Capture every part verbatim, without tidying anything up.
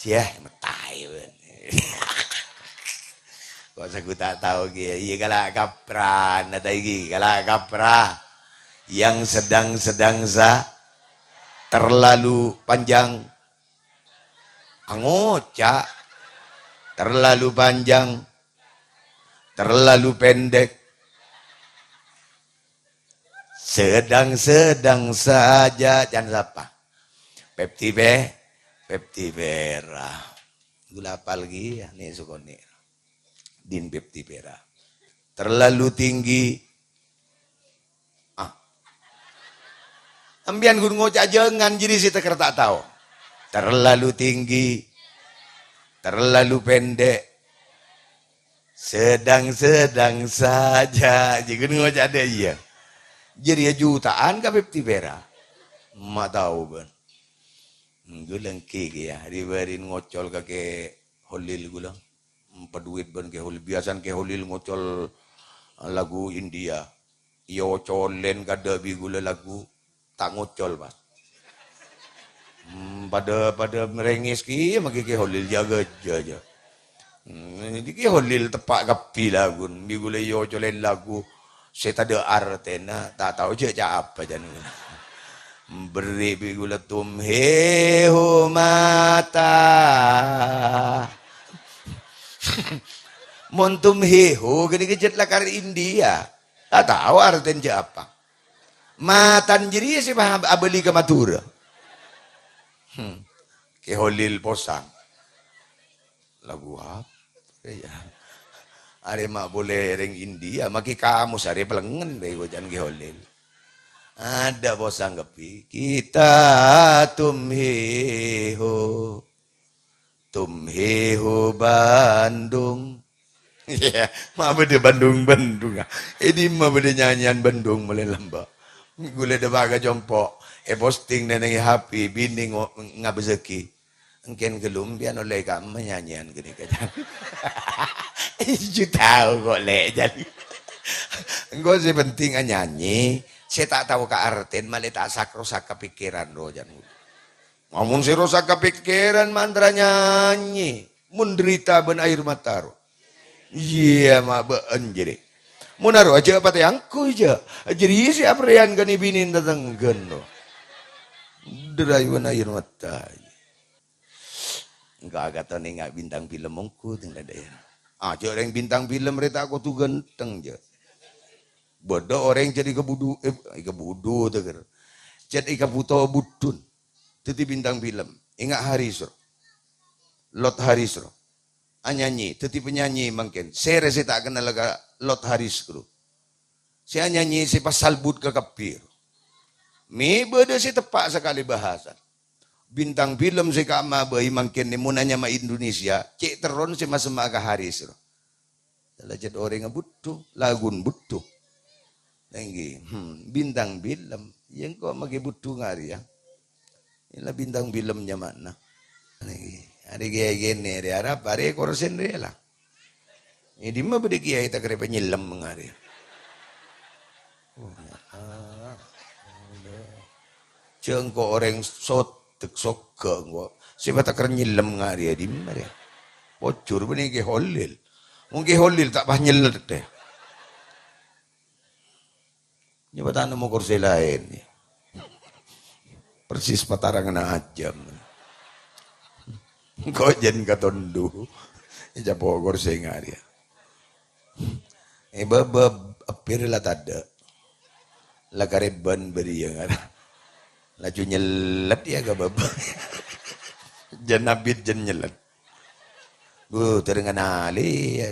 Dhiyâ, mèttaè, bân. Kok sagu ta' tao, ghi? Iyâ, kala' kapra, nata' ghi, kala' kapra. Yang sedang-sedang sa-, terlalu panjang. Angoca'. Terlalu panjang. Terlalu pendek. Sedang-sedang saja. Can sapa? Pepti Pe-, Pepti Pera. Ghulâ apal ghi, yâ, nè' sokone. Din Pepti Pera. Terlalu tinggi. Ah. Sampèyan ghun ngoca' jhângan, jârèya sè tèkèr ta' tao. Terlalu tinggi. Terlalu pendek. Sedang-sedang saja. Jâ ghun ngoca' dâ' iyâ. Jârèya juta'an ka Pepti Pera. Ma' tao, bân. Ghulâ èngghi kèya, ri-bâri' ngocol ka Kè Holil ghulâ. Empa dhuwit bân Kè Holil. Biyasana Kè Holil ngocol lagu India. Èocolèn kadâ' bi' ghulâ lagu, ta' ngocol, pas. Hmm, padâ, padâ merengis kèya maghi Kè Holil, jâgâ jâ, jâ. Hmm, dâgghi' Kè Holil teppa' kabbhi lagun. Bi' ghulâ èocolèn lagu sè tadâ' artèna, ta' tao jâ' ca' apa, can. Berri' bi' ghulâ tum he ho mata. Mon tum he ho, ghânèka jhât lakar India. Ta' tao artèna jâ' apa. Matan jârèya sè pas abâli ka Madhurâ. Hmm. Kè Holil posang. Lagu apa, yâ? Arè ma' polè rèng India, maghi kamus arè pelengngen rè, kocan Kè Holil. Adâ' posang kabbhi. Kita tum hi ho. Tum hi ho Bandung. Iyâ, ma' bâdâ Bandung-Bandung, ah. È dimma bâdâ nyanyian Bandung molaè lambâ'. Ghulâ dâpa' ka compo', èposting neng-neng H P, binè ngo-, ngabâssaghi. Èngkèn ghâllu empèyan ollè kamma nyanyian ghânèka, can. Jâ' tao kok, Lè', can. Engko' sè penting anyanyi, sè ta' tao ka artèna malè ta' sak-rosak ka pèkkèran, ro, can. Amon sè rosak ka pèkkèran, mantra nyanyi, menderita bân air mata, ro. Iyâ, ma' bâ'ân jârèya. Mon arowa jâ' patè angghuy, jâ'. Jârèya sè aprèyan ka nè-binèna tatangghâna, ro. Dârâi bân air mata. Engko' akantha nènga' bintang film mongghu, teng dâ'-, dâ'-, iyâ. Ah, jâ' rèng bintang film rè ta' kodhu ghântheng, jâ'. Bâdâ orèng jâ' èkabudhu-, eh, èkabudhu, tèkèr. Jâ' èkabuto budhun. Dhâddhi bintang film. Ènga' Haris, ro. Lot Haris, ro. Anyanyi, dhâddhi penyanyi mangkèn. Sèrè sè ta' kennal ka Lot Haris, ro. Sè anyanyi sè pas salbut ka kabbhi, ro. Mè' bâdâ sè teppa' sakalè bhâsa. Bintang film sè ka'emma bhâi mangkèn nè mon anyama Indonesia, cè' terron sè masemma'a ka Haris, ro. La jât orèngnga budhu, lagun budhu. Èngghi, hmm, bintang film. Iyâ engko' maghi budhu ngarèya. Ella bintang film nyamana. Èngghi, arè kèyaè kènè rè arapa, arè korsèn rè la. È dimma bâdâ kèyaè ta' karè panyellem ngarèya. Oh, ya Allah. Jâ' engko' orèng sodek sogghâ engko'. Sè patèkèr nyellem ngarèya dimma rè. Pojhur bânnè Kè Holil. Wong Kè Holil ta' pas nyellet, deh. Nyoba ta' nemmo korsè laèn, yâ. Persis pataranganna ajâm. Engko' jân katondu. Ècapo' korsè ngarèya. È bâbâ ebbhir la tadâ'. La karè bân bâriyâ ngara. Laju nyellet, yâ, ka bâbâ. Jân abit, jân nyellet. Bu, tereng ngalè, yâ.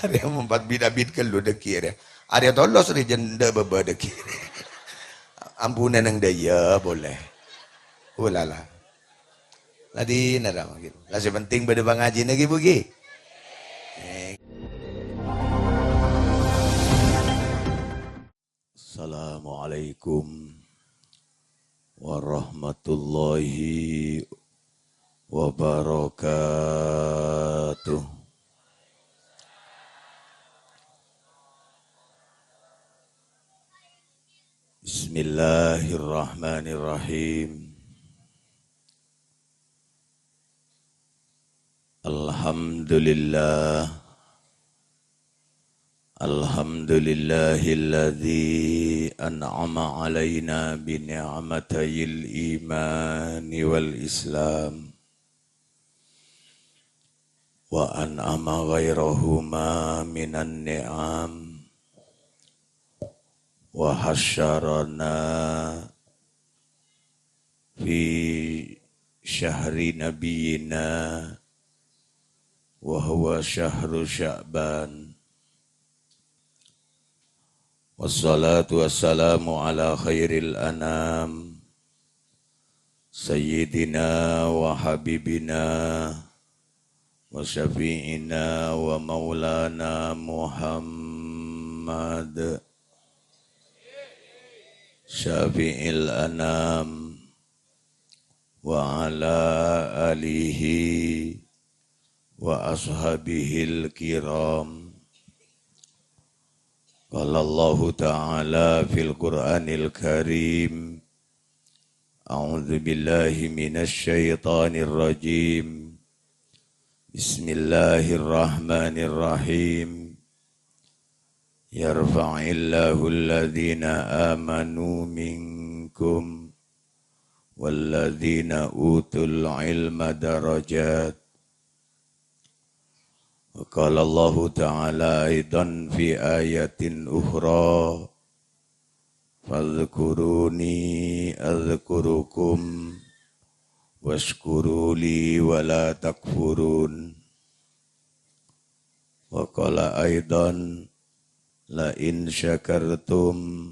Arè empat bit-abit ghâllu dâgghi' arè. Arè tolos rè jân dâ' bâbâ dâgghi'. Ampunè neng dâ' iyâ, polè. Ulala. La dinna ra mangkèn. La sè penting bâdâ pangajiyânna ghi, Bu, ghi. Eh. Assalamualaikum warahmatullahi wabarakatuh. Bismillahirrahmanirrahim. Alhamdulillah. Alhamdulillahilladzi an'ama 'alaina bi ni'matayil imani wal islam, wa an'ama ghairahuma minan ni'am, wa hasyarana fi syahri nabiyyina, wa huwa syahru Sya'ban. Wassalatu wassalamu ala khairil anam, sayyidina wa habibina wa syafi'ina wa maulana Muhammad, syafi'il anam, wa ala alihi wa ashabihil kiram. Qala Allahu ta'ala fil Qur'anil Karim, a'udzu billahi minasy syaithanir rajim. Bismillahirrahmanirrahim. Yarfa'illahu alladhina amanu minkum walladhina utul ilma darajat. Wa qala Allahu ta'ala aidan fi ayatin ukhra, "Fadhkuruni adzkurukum, wasykuruli wa la takfurun." Wa qala aidan, "La in syakartum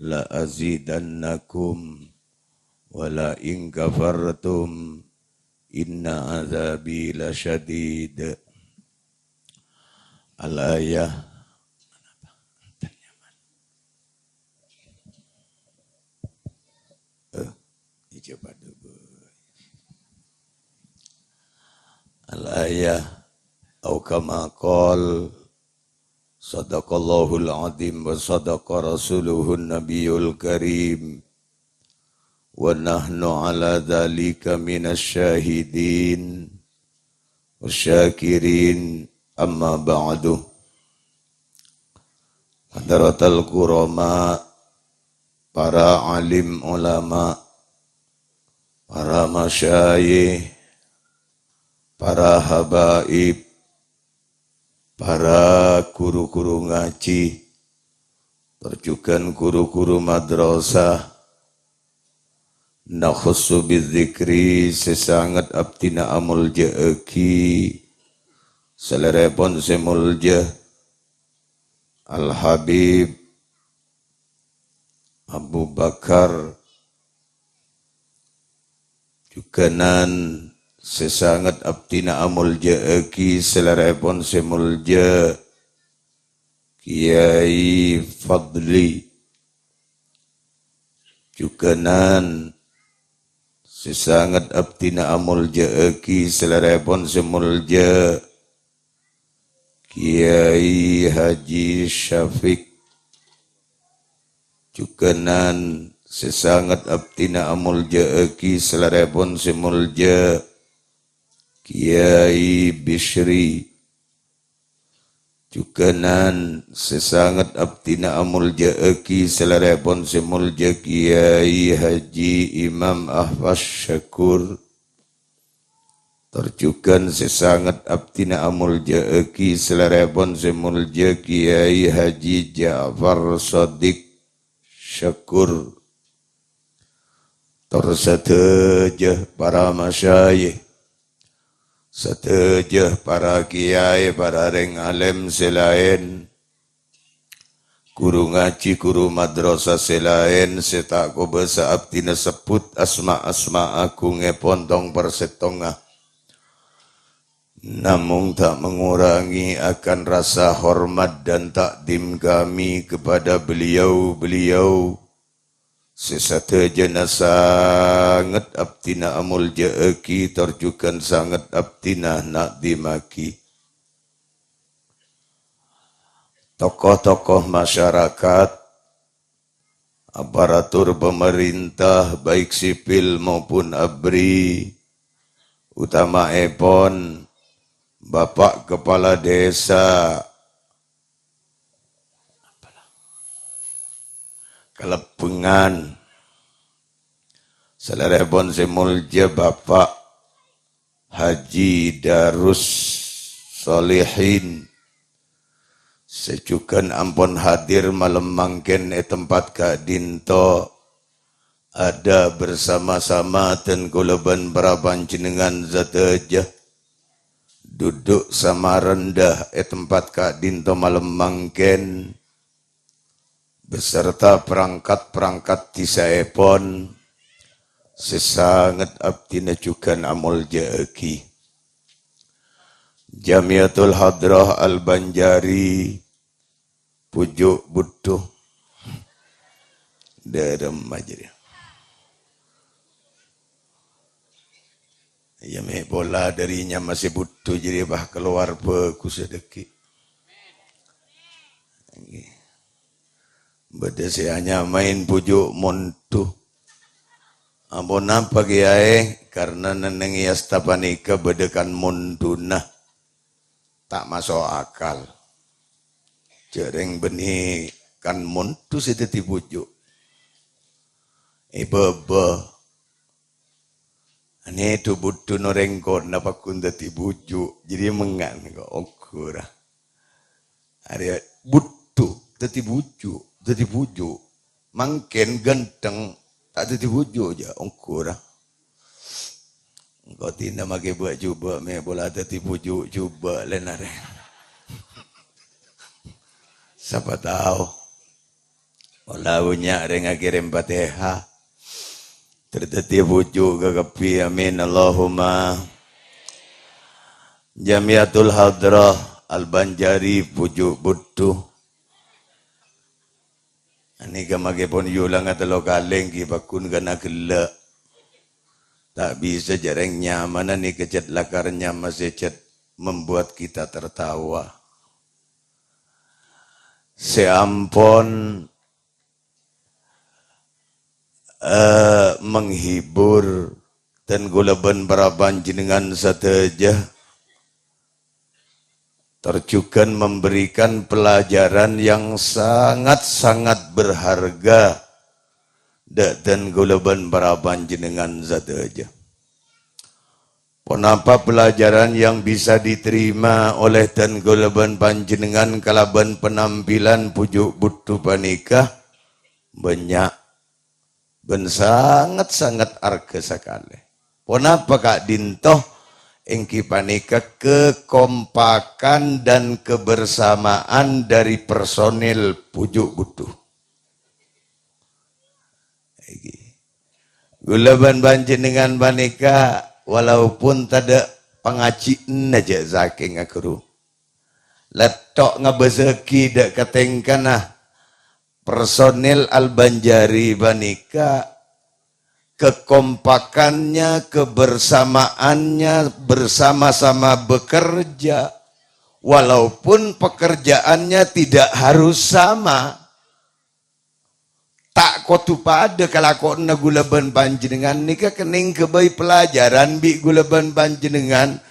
la azidannakum, wa la in kafartum inna adzabi lasyadid." Al-ayah. Eh, ijabah dulu. Al-ayah, au kama qal, sadaqallahul azim wa sadaqa rasuluhun nabiyul karim, wa nahnu ala dzalika minasy syahidin wasyakirin, amma ba'du. Hadratal kurama, para alim ulama, para masyayikh, para habaib, para guru-guru ngaji, tor jhughân guru-guru madrasah, nakhussu bidzikri, sè sanget abdhina amoljâ'aghi salèrèpon sè molja, Al-Habib Abu Bakar, jhughânan sè sanget abdhina amoljâ'aghi salèrèpon sè molja, Kiai Fadli. Jhughânan sè sanget abdhina amoljâ'aghi salèrèpon sè molja, Kiai Haji Syafiq. Jhughânan sè sanget abdhina amoljâ'aghi salèrèpon sè molja, Kiai Bisri. Jhughânan sè sanget abdhina amoljâ'aghi salèrèpon sè molja, Kiai Haji Imam Ahfaz Syakur. Tor jhughân sè sanget abdhina amoljâ'aghi salèrèpon sè molja, Kiai Haji Ja'far Shadiq Syakur. Tor sadhâjâ para masyayikh, sadhâjâ para kiai, para rèng alèm sè laèn, guru ngaji, guru madrasah sè laèn sè ta' kobâsa abdhina sebbhut asma-asma agungngèpon tong parsèttonga. Namong ta' mengurangi akan rasa hormat dan takdim kami kepada beliau-beliau sè sadhâjâna sanget abdhina amoljâ'aghi tor jhughân sanget abdhina na'dimaghi. Tokoh-tokoh masyarakat, aparatur pamarènta, baik sipil maupun abri, utamaèpon Bapak Kepala Desa Kalebbengan, salèrèpon sè molja Bapak Haji Darus Solihin, sè jhughân ampon hadir malem mangkèn è tempat ka'dinto, ada bersama-sama dân kaulâ bân para panjhennengngan sadhâjâ. Duduk sama rendah è tempat ka'dinto malem mangkèn, beserta perangkat-perangkat dhisaèpon sè sanget abdhina jhughân amolja'aghi. Jamiyatul Hadrah Al-Banjari, Puju' Buttu. Dâremma jârèya. Iyâ, mè' pola dâri nyama sè buttu jârèya, bâh, kalowar bhâghussâ dhâggi'. Ngghi. Bâdâ sè anyamaè Puju' Mondu. Ampon napa kèyaè? Karna nèng è asta panèka bâdâ kan monduna. Ta' maso' akal. Jhârèng bânnè kan mondu sè dhâddhi puju'. È bâbâ. Anè du-buduna orèng kona paggun dhâddhi puju'. Jârèya mengnga' engko', ongghu ra. Arèya buttu dhâddhi puju', dhâddhi puju'. Mangkèn ghântheng ta' dhâddhi puju' jâ, ongghu ra. Engko' dinah makè bâ'-jubâ' mè' pola dhâddhi puju' jubâ' lèn arè. Sapa tao. Pola bânnya' rèng akèrèm Fatihah. Ter dhâddhi puju' kakabbhi, amin, Allahumma. Jamiyatul Hadrah Al-Banjari, Puju' Buttu. Anèka makè pon yulanga tello kalè, èngghi paggun kana ghellâ'. Ta' bisa jârèng nyamana nèka cèt lakar nyama sè cèt membuat kita tertawa. Sè ampon, eh, menghibur dân kaulâ bân para panjhennengngan sadhâjâ. Tor jhughân memberikan pelajaran yang sangat-sangat berharga dâ' dân kaulâ bân para panjhennengngan sadhâjâ. Ponapa pelajaran yang bisa diterima oleh dân kaulâ bân panjhennengngan kalabân penampilan Puju' Buttu panèka? Bânnya'. Bân sanget-sanget arghâ sakalè. Ponapa ka'dinto? Èngghi panèka kekompakan dan kebersamaan dari personil Puju' Buttu. Èngghi. Kaulâ bân panjhennengngan panèka, walaupun tadâ' pangajhiânna jâ' sakèng aghâru. Lèttho' ngabâsaghi dâ' ka tèngkana personil Al-Banjari panèka, kekompakannya, kebersamaannya, bersama-sama bekerja, walaupun pekerjaannya tidak harus sama. Ta' kodhu padâ kalakowanna kaulâ bân panjhennengngan nèka kennèng ghâbây pelajaran bi' kaulâ bân panjhennengngan,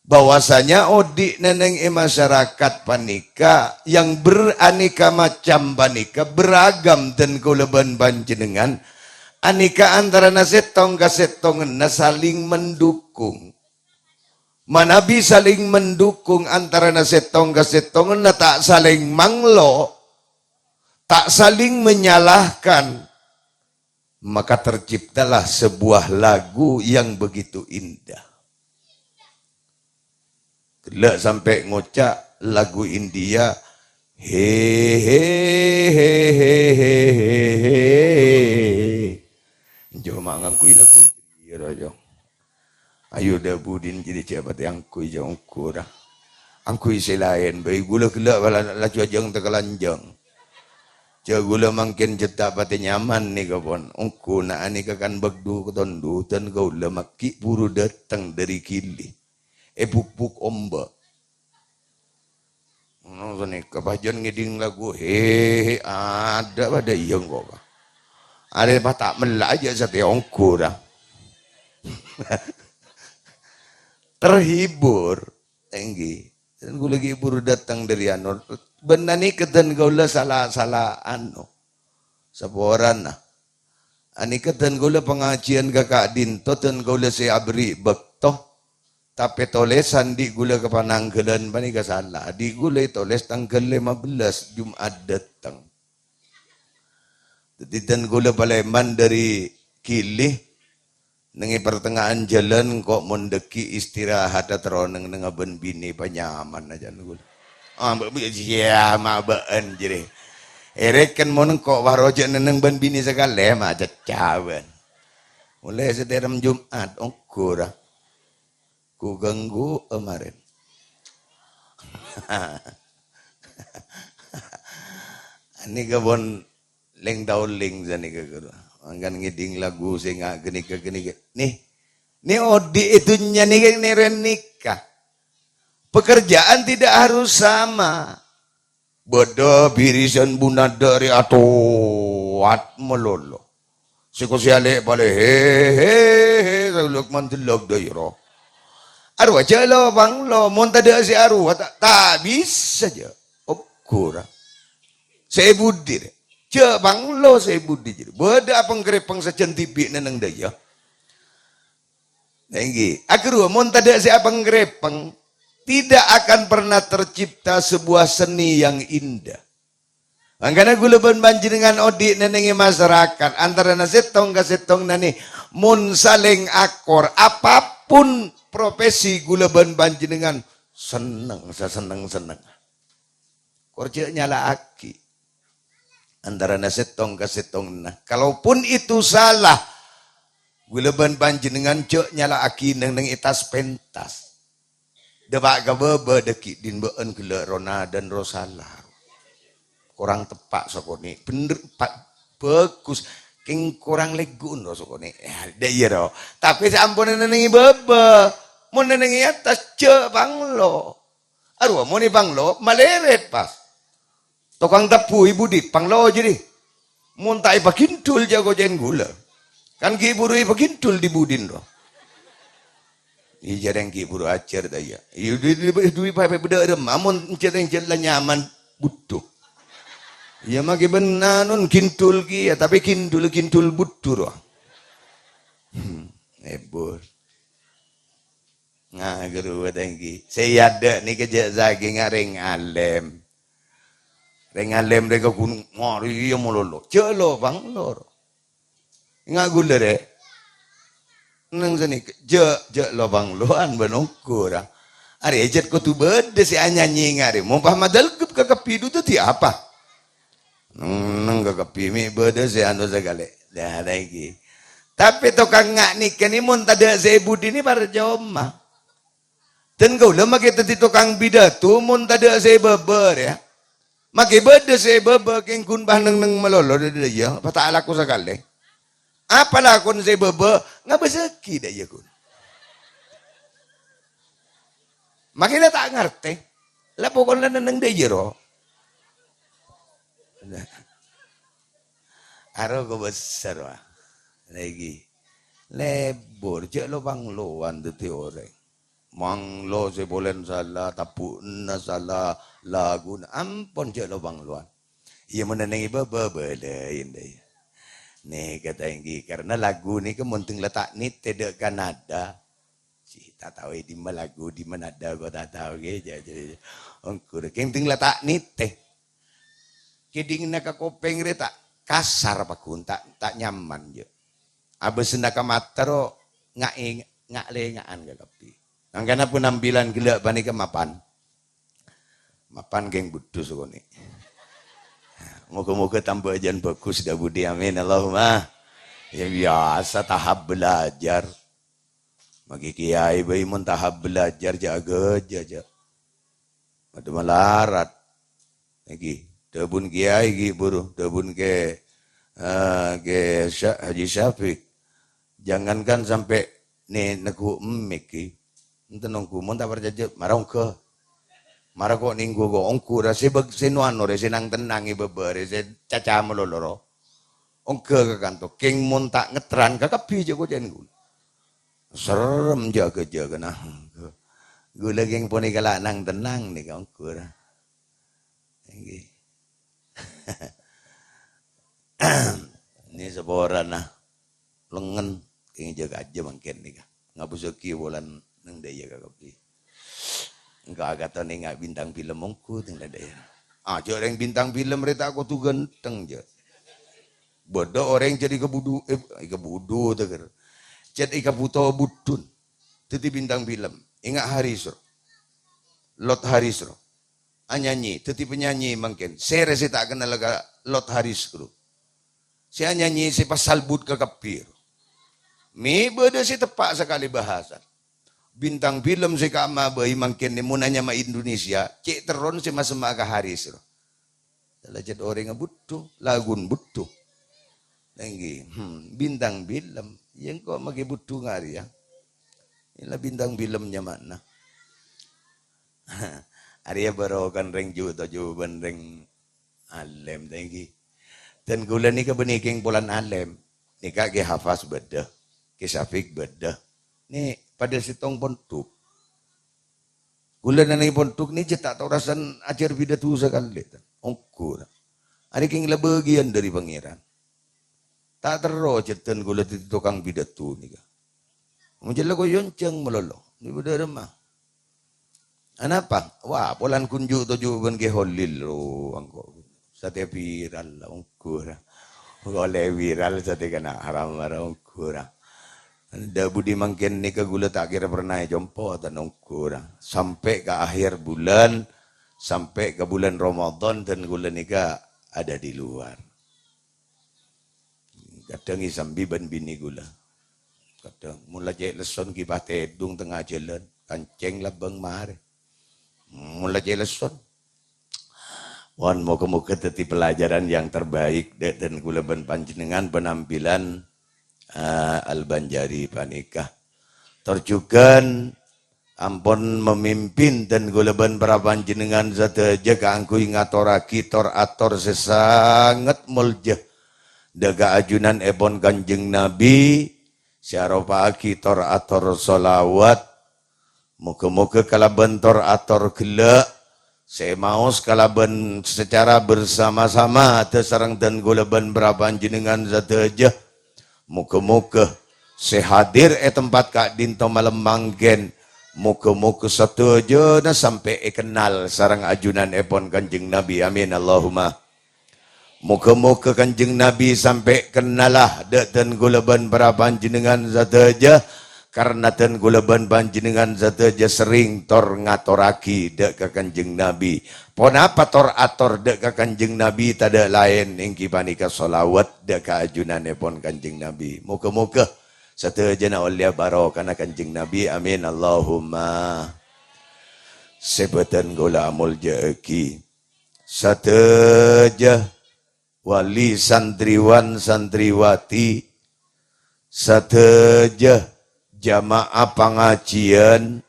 bahwasanya odi' nèng è masyarakat panèka yang beraneka macam panèka, beragam dân kaulâ bân panjhennengngan, anèka antarana sèttong ka sèttonganna saling mendukung. Manabi saling mendukung antarana sèttong ka sèttonganna, ta' saling manglo, ta' saling menyalahkan, maka terciptalah sebuah lagu yang begitu indah. Ghellâ' sampè' ngoca' lagu India, "He, he, he, he, he, he, he." Coma ngangghuy lagu India, jâ. Ayo, dhâbu din jadi siapa tè angghuy jâ ongghu ra. Angghuy sè laèn bhâi, ghulâ ghellâ' la-, laju ajâng tèkalanjâng. Jâ ghulâ mangkèn cè' ta' patè nyaman nèka pon. Ongghu na' anèka kan bâkto katondhutan kaulâ maghi' buru dâteng dâri Gili. Èbukbuk omba'. Ngono sanèka, pas jân ngèdhing lagu, he, he, adâ' padâ iyâ engko', Ka'. Arè pas ta' mella' jâ' satèya ongghu ra. Terhibur. Èngghi. Dan kaulâ ghi' buru dâteng dâri anu. Bân nèka dân kaulâ sala-sala anu. Saporana. Anèka dân kaulâ pangajiyân ka ka'dinto, dân kaulâ sè aberri' bâkto. Tapè tolèsan dhi' kaulâ ka Pananggalan panèka sala. Dhi' kaulâ ètolès tangghâl lèma bellâs, Jum'at dâteng. Dhâddhi dân kaulâ palèman dâri Gili, neng è pertengahan jhâlân, ko' mon dhâggi' istirahat, terro neng-neng bân binè panyaman ajân kaulâ. Ah, mbak, mbak, iyâ, ma' bâ'ân jârèya. Èrèken mon engko' waro jhâ' neng-neng bân binè sakalè, ma' cèccabân. Molaè satèrrem Jum'at, ongghu ra. Ku ganggu, eh, marèn. Anèka pon lèng-taolèng sanèka, ghuru. Mangkana ngèdhing lagu sè nga-, ghânèka-ghânèka. Nè, nè odi' è dhunnya nèka, nè rèn nèka. Pekerjaan tidak harus sama. Bâdâ birisan bunadda rè atowat malolo. Sè kosèalè palè, he, he, he, saluk mandellak dâ' iyâ ro. Arowa jhâ' lo panglo, mon tadâ' sè arowa, ta', ta' bisa jhâ'. Ongghu ra. Sè budi rè. Jhâ' panglo sè budi jârèya. Bâdâ apeng-krèpeng sajân dhibi' neng-neng dâ' iyâ. Èngghi, aghâruwa mon tadâ' sè apeng-krèpeng, tidak akan pernah tercipta sebuah seni yang indah. Mangkana kaulâ bân panjhennengngan odi' neng-neng è masyarakat, antarana sèttong ka sèttong nanè, mon salèng akor, apapun profesi kaulâ bân panjhennengngan senneng, sasenneng-senneng. Kor jhâ' nyala'aghi antarana sèttong ka sèttongnga. Kalaupun itu salah, kaulâ bân panjhennengngan jhâ' nyala'aghi neng-neng è tas-pentas. Dâpa' ka bâbâ dhâggi' din bâ'ân ghellâ' ro nadân ro sala. Korang teppa' sakonè'. Bhender, pa-, bhâghus. Kèng korang lèggu'en ro sakonè'. Yâ, dâ' iyâ ro. Tapè saamponna neng-neng è bâbâ. Mon neng-neng è attas, jhâ' panglo. Arowa mon è panglo, malèrèt pas. Tokang tabbhu è budi, panglo jârèya. Mon ta' èpaghindhul jhâ' kocèn kaulâ. Kan ghi' buru èpaghindhul dhi-budina ro. Iyâ, jhârèng ghi' buru ajhâr ta' iyâ. Iyâ, dhi-, dhi-, dhi-, pa-, pa-, bâdâ remma, mon jhârèng jhâ' la nyaman bhuddhu. Iyâ, maskè bân anun ghindhul kèya, tapè ghindhul, ghindhul bhuddhu ro. Hmm, ebur. Nah, ghâruwa ta' èngghi. Sè èadâ' nèka jhâ' sakènga rèng alèm. Rèng alèm rè ka ghunong, marè iyâ malolo. Jhâ' lo panglo ro. Ènga' kaulâ rè. Neng sanèka, jhâ', jhâ' lo panglowan bân ongghu ra. Arè jhât kodhu bâdâ sè anyanyi ènga' rè. Mon pas madâlghep ka kabbhi dhu dhâddhi apa? Neng, neng ka kabbhi mè' bâdâ sè anu sakalè. Dah, ta' èngghi. Tapè tokang nga' nèka nè mon tadâ' sè è budina parcoma. Dan kaulâ maskè dhâddhi tokang pidato mon tadâ' sè èbâbâ, yâ. Maskè bâdâ sè èbâbâ, kèng ghun pas neng-neng malolo dâ' iyâ, pas ta' alako sakalè. Apa lakon sè èbâbâ? Ngabâsaghi dâ' iyâ, ghun. Maskè la ta' ngartè. La pokokna neng-neng dâ' iyâ, ro. Aro kobâsa, wah. Lagi. Lebur, jhâ' lo panglowan dhâddhi orèng. Manglo sè polèn sala, tabbhu'na sala, laguna ampon jhâ' lo panglowan. Iyâ, mon neng è bâbâ, bâlâi, ndâ', iyâ. Nèka ta' èngghi, karna lagu nèka mon tèng la ta' nètè dâ' ka nada. Sih, ta' tao è dimma lagu, dimma nada, kok ta' tao, ghi, jâ-, jâ-, jâ-, ongghu rè, kèng tèng la ta' nètè. Kèdhinganna ka kopèng rè ta' kasar, pagghun, ta', ta' nyaman, jâ. Abâssanna ka mata ro nga'-, nga'-lènga'an ka kabbhi. Mangkana penampilan ghellâ' panèka mapan. Mapan kèng bhuddhu sakonè'. Moga-moga tambâ ajân bhâghus, dâ' budi, amin, Allahumma. Yâ biyasa tahap belajar. Maskè kèyaè bhâi mon tahap belajar jâ' aghâjâ, jâ'. Padâ malarat. Nèkè, dhâbuna kèyaè ghi' buru, dhâbuna Kè, eh, Kè Sya-, Haji Syafiq. Jangankan sampè' nè-, neggu' emmèk ghi. Enten ongghu, mon ta' parcajâ, mara ongghâ. Mara ko' nèngghu ko', ongghu ra sè bâg-, sè no-ano rè, sè nang-tennang è bâbâ rè, sè caca malolo ro. Ongghâ ka kanto, kèng mon ta' ngetteran ka kabbhi jâ' kocèn ghun. Serrem jâ'-aghâjâ kana. Ghulâ kèng ponèka la nang-tennang nèka, ongghu ra. Èngghi. Nè saporana lengngen, kèng jâgâ ajâ mangkèn nèka. Ngabusaghi polana neng dâ' iyâ kakabbhi. Engko' akaton enga' bintang film ongghu teng dâ' iyâ. Ajâ' rèng bintang film rè ta' kodhu ghântheng, jâ'. Bâdâ orèng jârèya kabudhu, eh, kabudhu, teger. Cèt èkabhuto budhun. Dhâddhi bintang film. Enga' Haris, ro. Lot Haris, ro. Anyanyi, dhâddhi penyanyi mangkèn. Sèrè sè ta' kennal ka Lot Haris, ro. Sè anyanyi sè pas salbut kakabbhi, ro. Mè' bâdâ sè teppa' sakalè bhâsa. Bintang film sè ka'emma bhâi mangkèn nè mon anyama Indonesia, cè' terron sè masemma' ka Haris, ro. Sala cèt orèngnga budhu, lagun budhu. Èngghi, hmm, bintang film. Iyâ engko' makè budhu nga' rèya. Ella bintang film nyamana. Arèya barokan rèng ju-toju' bân rèng alèm, ta' èngghi. Dân kaulâ nèka bânnè kèng polana alèm. Nèka Kè Hafas bâdâ, Kè Syafiq bâdâ. Nè padâ sèttong pondhuk. Kaulâ nèng pondhuk nè jâ' ta' tao rassana ajhâr pidato sakalè, tan. Ongghu ra. Arèya kèng la bâgiyân dâri Pangèran. Ta' terro jâ' dân kaulâ dhâddhi tokang pidato nèka. Mon jâ' la koyonjhâng malolo. Nè bâdâ remma. Anapa? Wah, polana ghun ju-toju' bân Kè Holil, ro, engko'. Satèya viral, ongghu ra. Ollè viral satèya kana' haram, ra, ongghu ra. Dâ' budi mangkèn nèka kaulâ ta' kèra pernah ècompo, tan, ongghu ra. Sampè' ka akhir bulan, sampè' ka bulan Ramadan, dân kaulâ nèka ada di luar. Kadhâng èsambi bân binè kaulâ. Kadhâng, mon la cè' lesson ghi' pas tèdung tengnga jhâlân, kancèng labâng marè. Mon la cè' lesson. Pon, moga-moga dhâddhi pelajaran yang terbaik dâ' dân kaulâ bân panjhennengngan penampilan, eh, Al-Banjari panèka. Tor jhughân ampon mamimpin dân kaulâ bân para panjhennengngan sadhâjâ kaangghuy ngatorraghi tor-ator sè sanget molja dâ' ka ajunanèpon Kanjeng Nabi, sè aropa'aghi tor-ator sholawat. Moga-moga kalabân tor-ator ghellâ' sè maos kalabân sacara bersama-sama dâ' sareng dân kaulâ bân para panjhennengngan sadhâjâ. Moga-moga sè hadir è tempat ka'dinto malem mangkèn, moga-moga sadhâjâna sampè' èkennal sareng ajunanèpon Kanjeng Nabi. Amin, Allahumma. Moga-moga Kanjeng Nabi sampè' kennala dâ' dân kaulâ bân para panjhennengngan sadhâjâ, karna dân kaulâ bân panjhennengngan sadhâjâ serrèng tor ngatorraghi dâ' ka Kanjeng Nabi. Ponapa tor-ator dâ' ka Kanjeng Nabi? Tadâ' laèn èngghi panèka sholawat dâ' ka ajunanèpon Kanjeng Nabi. Moga-moga sadhâjâna ollèya barokana Kanjeng Nabi. Amin, Allahumma. Sè bâdhân kaulâ amolja'aghi. Sadhâjâ wali santriwan santriwati, sadhâjâ jamaah pangajiân,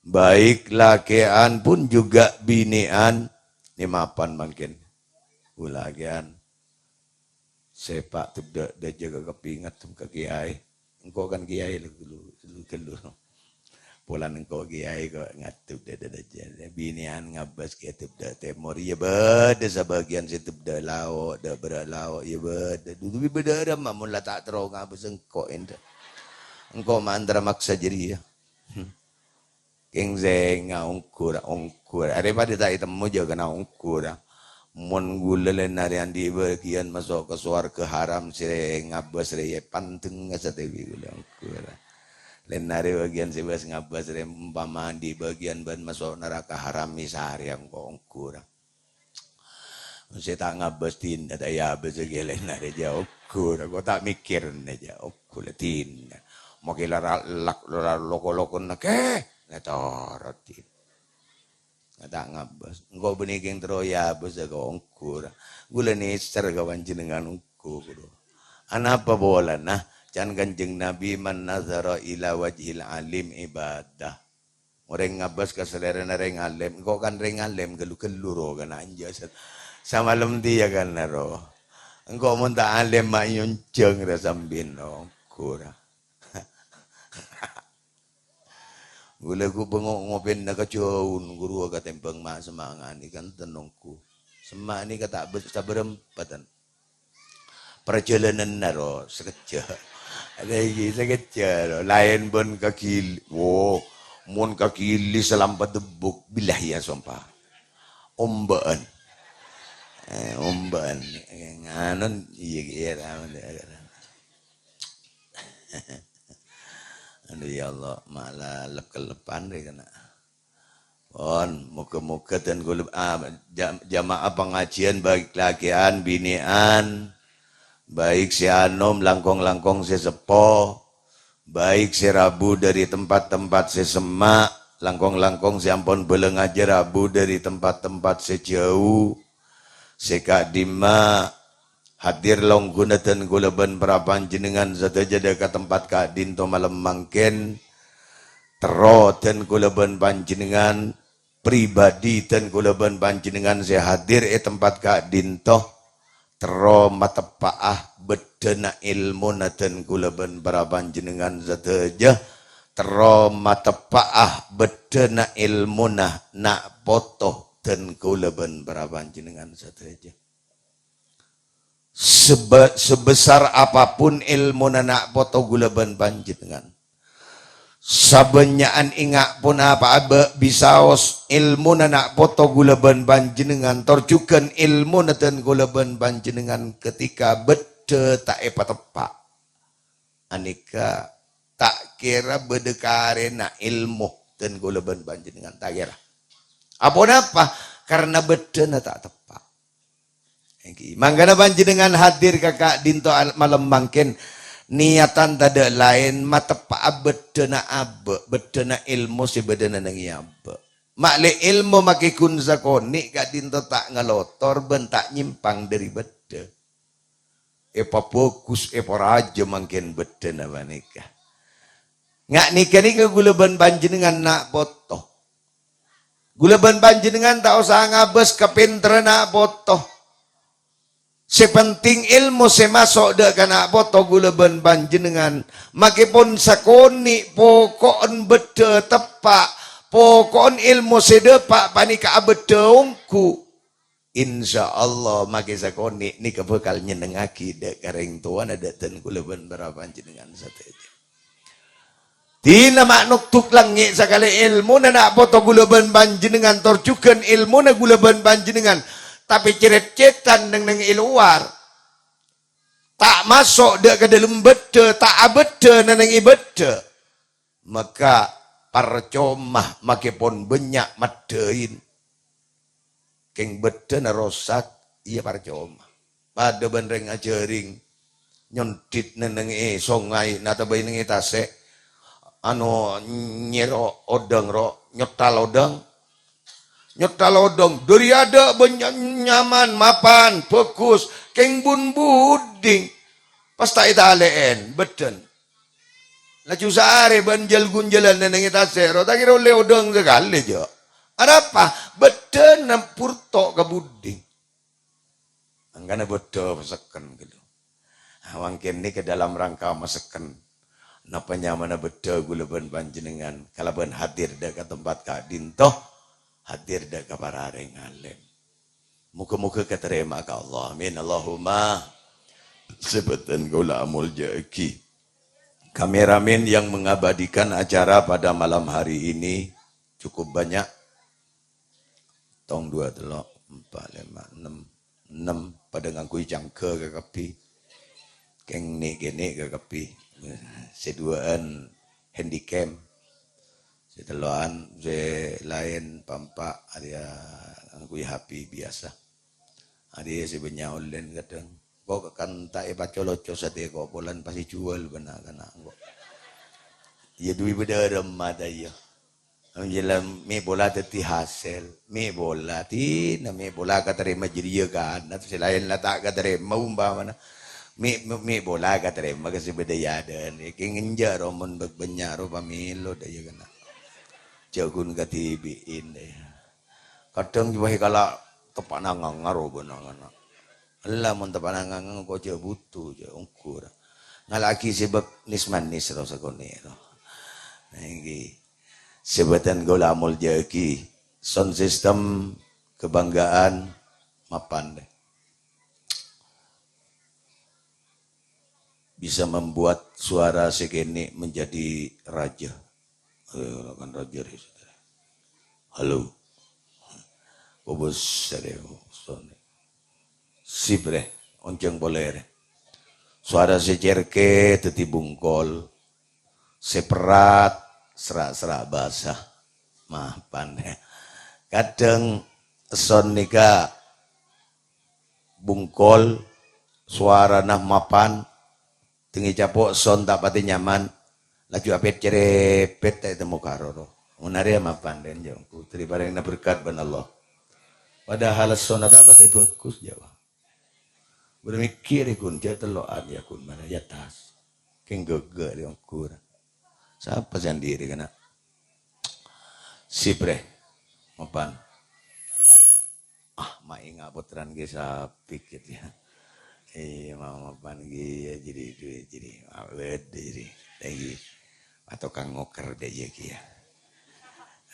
baik lakè'an pun juga binè'an, nè mapan mangkèn. Lakè'an. Sè pa' tebdhâ' dâjâ ka kepinget ka kiyaè. Engko' kan kiyaè lu, lu, lu, lu. Polana engko' kiyaè ko' ngadhep dâ-, dâ-, dâjâ. Binè'an ngabâs ka tebdhâ' tèmor. Iyâ bâdâ sabâgiyân sè tebdhâ' lao', dâ' bârâ' lao', iyâ bâdâ. Dudu bâdâ ramma mon la ta' terro ngabâs engko' ènḍâ'. Engko' ma' antara maksa jârèya. Hmm. Kèng sènga' ongghu ra, ongghu ra. Arè padâ ta' ètemmo jâ' kèna ongghu ra. Mon ghulâ lèn arè anḍi' bâgiyân maso' ka sowarghâ haram sè ngabâs rè, yâ pandhengnga satèya bi' ghulâ ongghu ra. Lèn arè bâgiyân sè bâs ngabâs rè, ompama anḍi' bâgiyân bân maso' naraka haram, mè' sarè engko' ongghu ra. Sè ta' ngabâs dinna, ta' èabâs ghi' lèn arè jâ' ongghu ra, ko' ta' mèkkèrna jâ' ongghu la dinna. Mokè la ra-, lak-, la loko-lokona kè, la toro' dinna. Ta' ngabâs. Engko' bânnè kèng terro èabâs ka ongghu ra. Ghulâ nèser ka panjhennengngan ongghu, ghulâ. Anapa polana? Can Kanjeng Nabi, "Man nazara ila wajhil alim ibadah." Orèng ngabâs ka salèrana rèng alèm, engko' kan rèng alèm ghâllu-ghâllu ro kana' enjâ' sa-, samalem dhiyâ kana' ro. Engko' mon ta' alèm ma' nyonjhâng ra sambi no, ghura. Ghulâ ghu' bângo-, ngopèna ka jhâu, ghuruwâ katèmbhâng ma'-, semma'na nèka kan tenongku. Semma' nèka ta' ber-, sabârâmpa, ten. Parjhâlânanna ro sakejjhâ'. Ada iki sakejjhâ' ro. Laèn bân ka Gili. Wo, mon ka Gili salampa debbuk, billahi ya sompa. Ombâ'ân. Eh, ombâ'ân. Nganon, iyâ, iyâ, ra-, Aduh, ya Allah, mala lep-kellepan rè kana'. Pon, moga-moga dân kaulâ, ah, ja-, jamaah pangajiân baik lakè'an, binè'an, baik sè anom, langkong-langkong sè seppo, baik sè rabu dâri tempat-tempat sè semma', langkong-langkong sè ampon bâlângajâ rabu dâri tempat-tempat sè jhâu, sè ka'dimma, hadir longghuna dân kaulâ bân para panjhennengngan sadhâjâ dâ' ka tempat ka'dinto malem mangkèn. Terro dân kaulâ bân panjhennengngan, pribadi dân kaulâ bân panjhennengngan sè hadir è tempat ka'dinto, terro mateppa'a bâddhâna èlmona dân kaulâ bân para panjhennengngan sadhâjâ, terro mateppa'a bâddhâna èlmona na' poto dân kaulâ bân para panjhennengngan sadhâjâ. Seba-, sebesar apapun èlmona na' poto kaulâ bân panjhennengngan, sabânnya'an enga' ponapa'a bâ' bisaos èlmona na' poto kaulâ bân panjhennengngan, tor jhughân èlmona dân kaulâ bân panjhennengngan ketika bâddhâ ta' èpateppa'. Anèka ta' kèra bâdâ karèna èlmo dân kaulâ bân panjhennengngan, ta' kèra. Aponapa? Karna bâddhâna ta' teppa'. Èngghi. Mangkana panjhennengngan hadir ka ka'dinto al-, malem mangkèn, niyatan tadâ' laèn mateppa'a bâddhâna abâ', bâddhâna èlmo sè bâdâna neng è abâ'. Ma'lè èlmo makè ghun sakonè' ka'dinto ta' ngalotor bân ta' nyèmpang dâri bâddhâ. Èpabhâghus, èparajâ mangkèn bâddhâna panèka. Nga' nèka nèka kaulâ bân panjhennengngan na' poto. Kaulâ bân panjhennengngan ta' osa ngabâs kapènterra na' poto. Sè pentèng èlmo sè maso' dâ' ka na' poto kaulâ bân panjhennengngan. Makè pon sakonè' poko'en bâddhâ teppa', poko'en èlmo sè dâpa' panèka abâddhâ ongghu. Insya Allah, makè sakonè' nèka bhâkal nyennengngaghi dâ' ka rèng towana dâ' dân kaulâ bân para panjhennengngan sadhâjâ. Dina ma' noktok langngè' sakalè èlmona na' poto kaulâ bân panjhennengngan, tor jhughân èlmona kaulâ bân panjhennengngan, tapè cèrèt-cètan neng-neng è lowar. Ta' maso' dâ' ka dâlem bâddhâ, ta' abâddhâ neng-neng è bâddhâ. Maka parcoma makè pon bânnya' maddhâin. Kèng bâddhâna rosak, iyâ parcoma. Padâ bân rèng ajhâring, nyondhit neng-neng è songay, nata bâi neng è tasè'. Anu, nyèro' odâng, ro, nyottal odâng. Nyottal odâng, dâri adâ' bânnya' nyaman, mapan, bhâghus. Kèng bun-bhudhing, pas ta' ètalè'èn, bâddhân. Laju saarè bân jhâl-ghunjhâlân neng è tasè', ro, ta' kèra ollè odâng sakalè, jâ'. Arapa? Bâddhâna purto' ka bhudhing. Mangkana bâddhâ masekken ghâllu. Ah, mangkèn nèka dâlâm rangka masekken. Napa nyamana bâddhâ kaulâ bân panjhennengngan kalabân hadir dâ' ka tempat ka'dinto, hadir dâ' ka para rèng alèm. Moga-moga katarèma ka Allah. Amin. Allahumma. Sè bhâdhân kaulâ amoljâ'aghi. Kameramen yang mengabadikan acara pada malam hari ini cukup banyak. Tong, dua, tello', empa', lèma', ennem. Ennem padâ ngangghuy cangghâ kakabbhi. Kèng nè'-kènè' kakabbhi. Sè duwâ'ân handicam. Sè tello'an, sè laèn pa'-empa' arèya ngangghuy H P biyasa. Arèya sè bânnya' onlèn kadhâng. Kok kan ta' èpacoloco satèya kok polana pas èjhuwâl bân na'-kana' kok. Iyâ, duwi bâdâ remma ta' iyâ. Jhâlân mè' pola dhâddhi hasèl. Mè' pola, dina mè' pola katarèma jârèya kan. Sè laèn la ta' katarèma umpamana. Mè', mè', mè' pola katarèma ka sè bâdâ è adâ'ân. Kèng enjâ' ro mon bâ-, bânnya' ro pamèlo dâ' iyâ kana'. Jhâ' ghun kadhibi'in dâ' iyâ. Kadhâng jiyâ kala teppa'na ngangnga ro bân na'-kana'. Ella mon teppa'na ngangnga kok jhâ' bhuto, jhâ' ongghu ra. Ngala'aghi sè bâk nis-manis ro sakonè' ro. Nah, èngghi. Sè bhâdhân kaulâ amoljâ'aghi, sound system kebanggaan mapan. Bisa membuat suara sè kènè' menjadi raja. Eh, kan raja rè, saudara. Halo. Bobos sèrè, sound. Sip rè, onjhâng polè rè. Suara sè cèrkè dhâddhi bungkol, sè perrat sera'-sera' basa. Mapan rè. Kadhâng sound nèka bungkol, sowarana mapan, tèngè capo' sound ta' patè nyaman, laju apèt-cerèpèt ta' ètemmo karoro. Mon arèya mapan, rè, jâ', putri parèngna berkat bân Allah. Padahal sound-na ta' patè bhâghus, jâ'. Bârâ' mèkkèrè, ghun, jâ' tello'an, yâ, ghun, mana, yâ, tas. Kèng ghâghâ, rè, ongghur. Sapa sè andiri, kana'? Sip rè, mapan. Ah, ma' enga' pottrana ghi' sapè, yâ. Iyâ, ma-, mapan ghi', yâ, jârèya, jârèya. Awet, jârèya. Lagi. Atau kang ngoker dâ' iyâ ghi', yâ.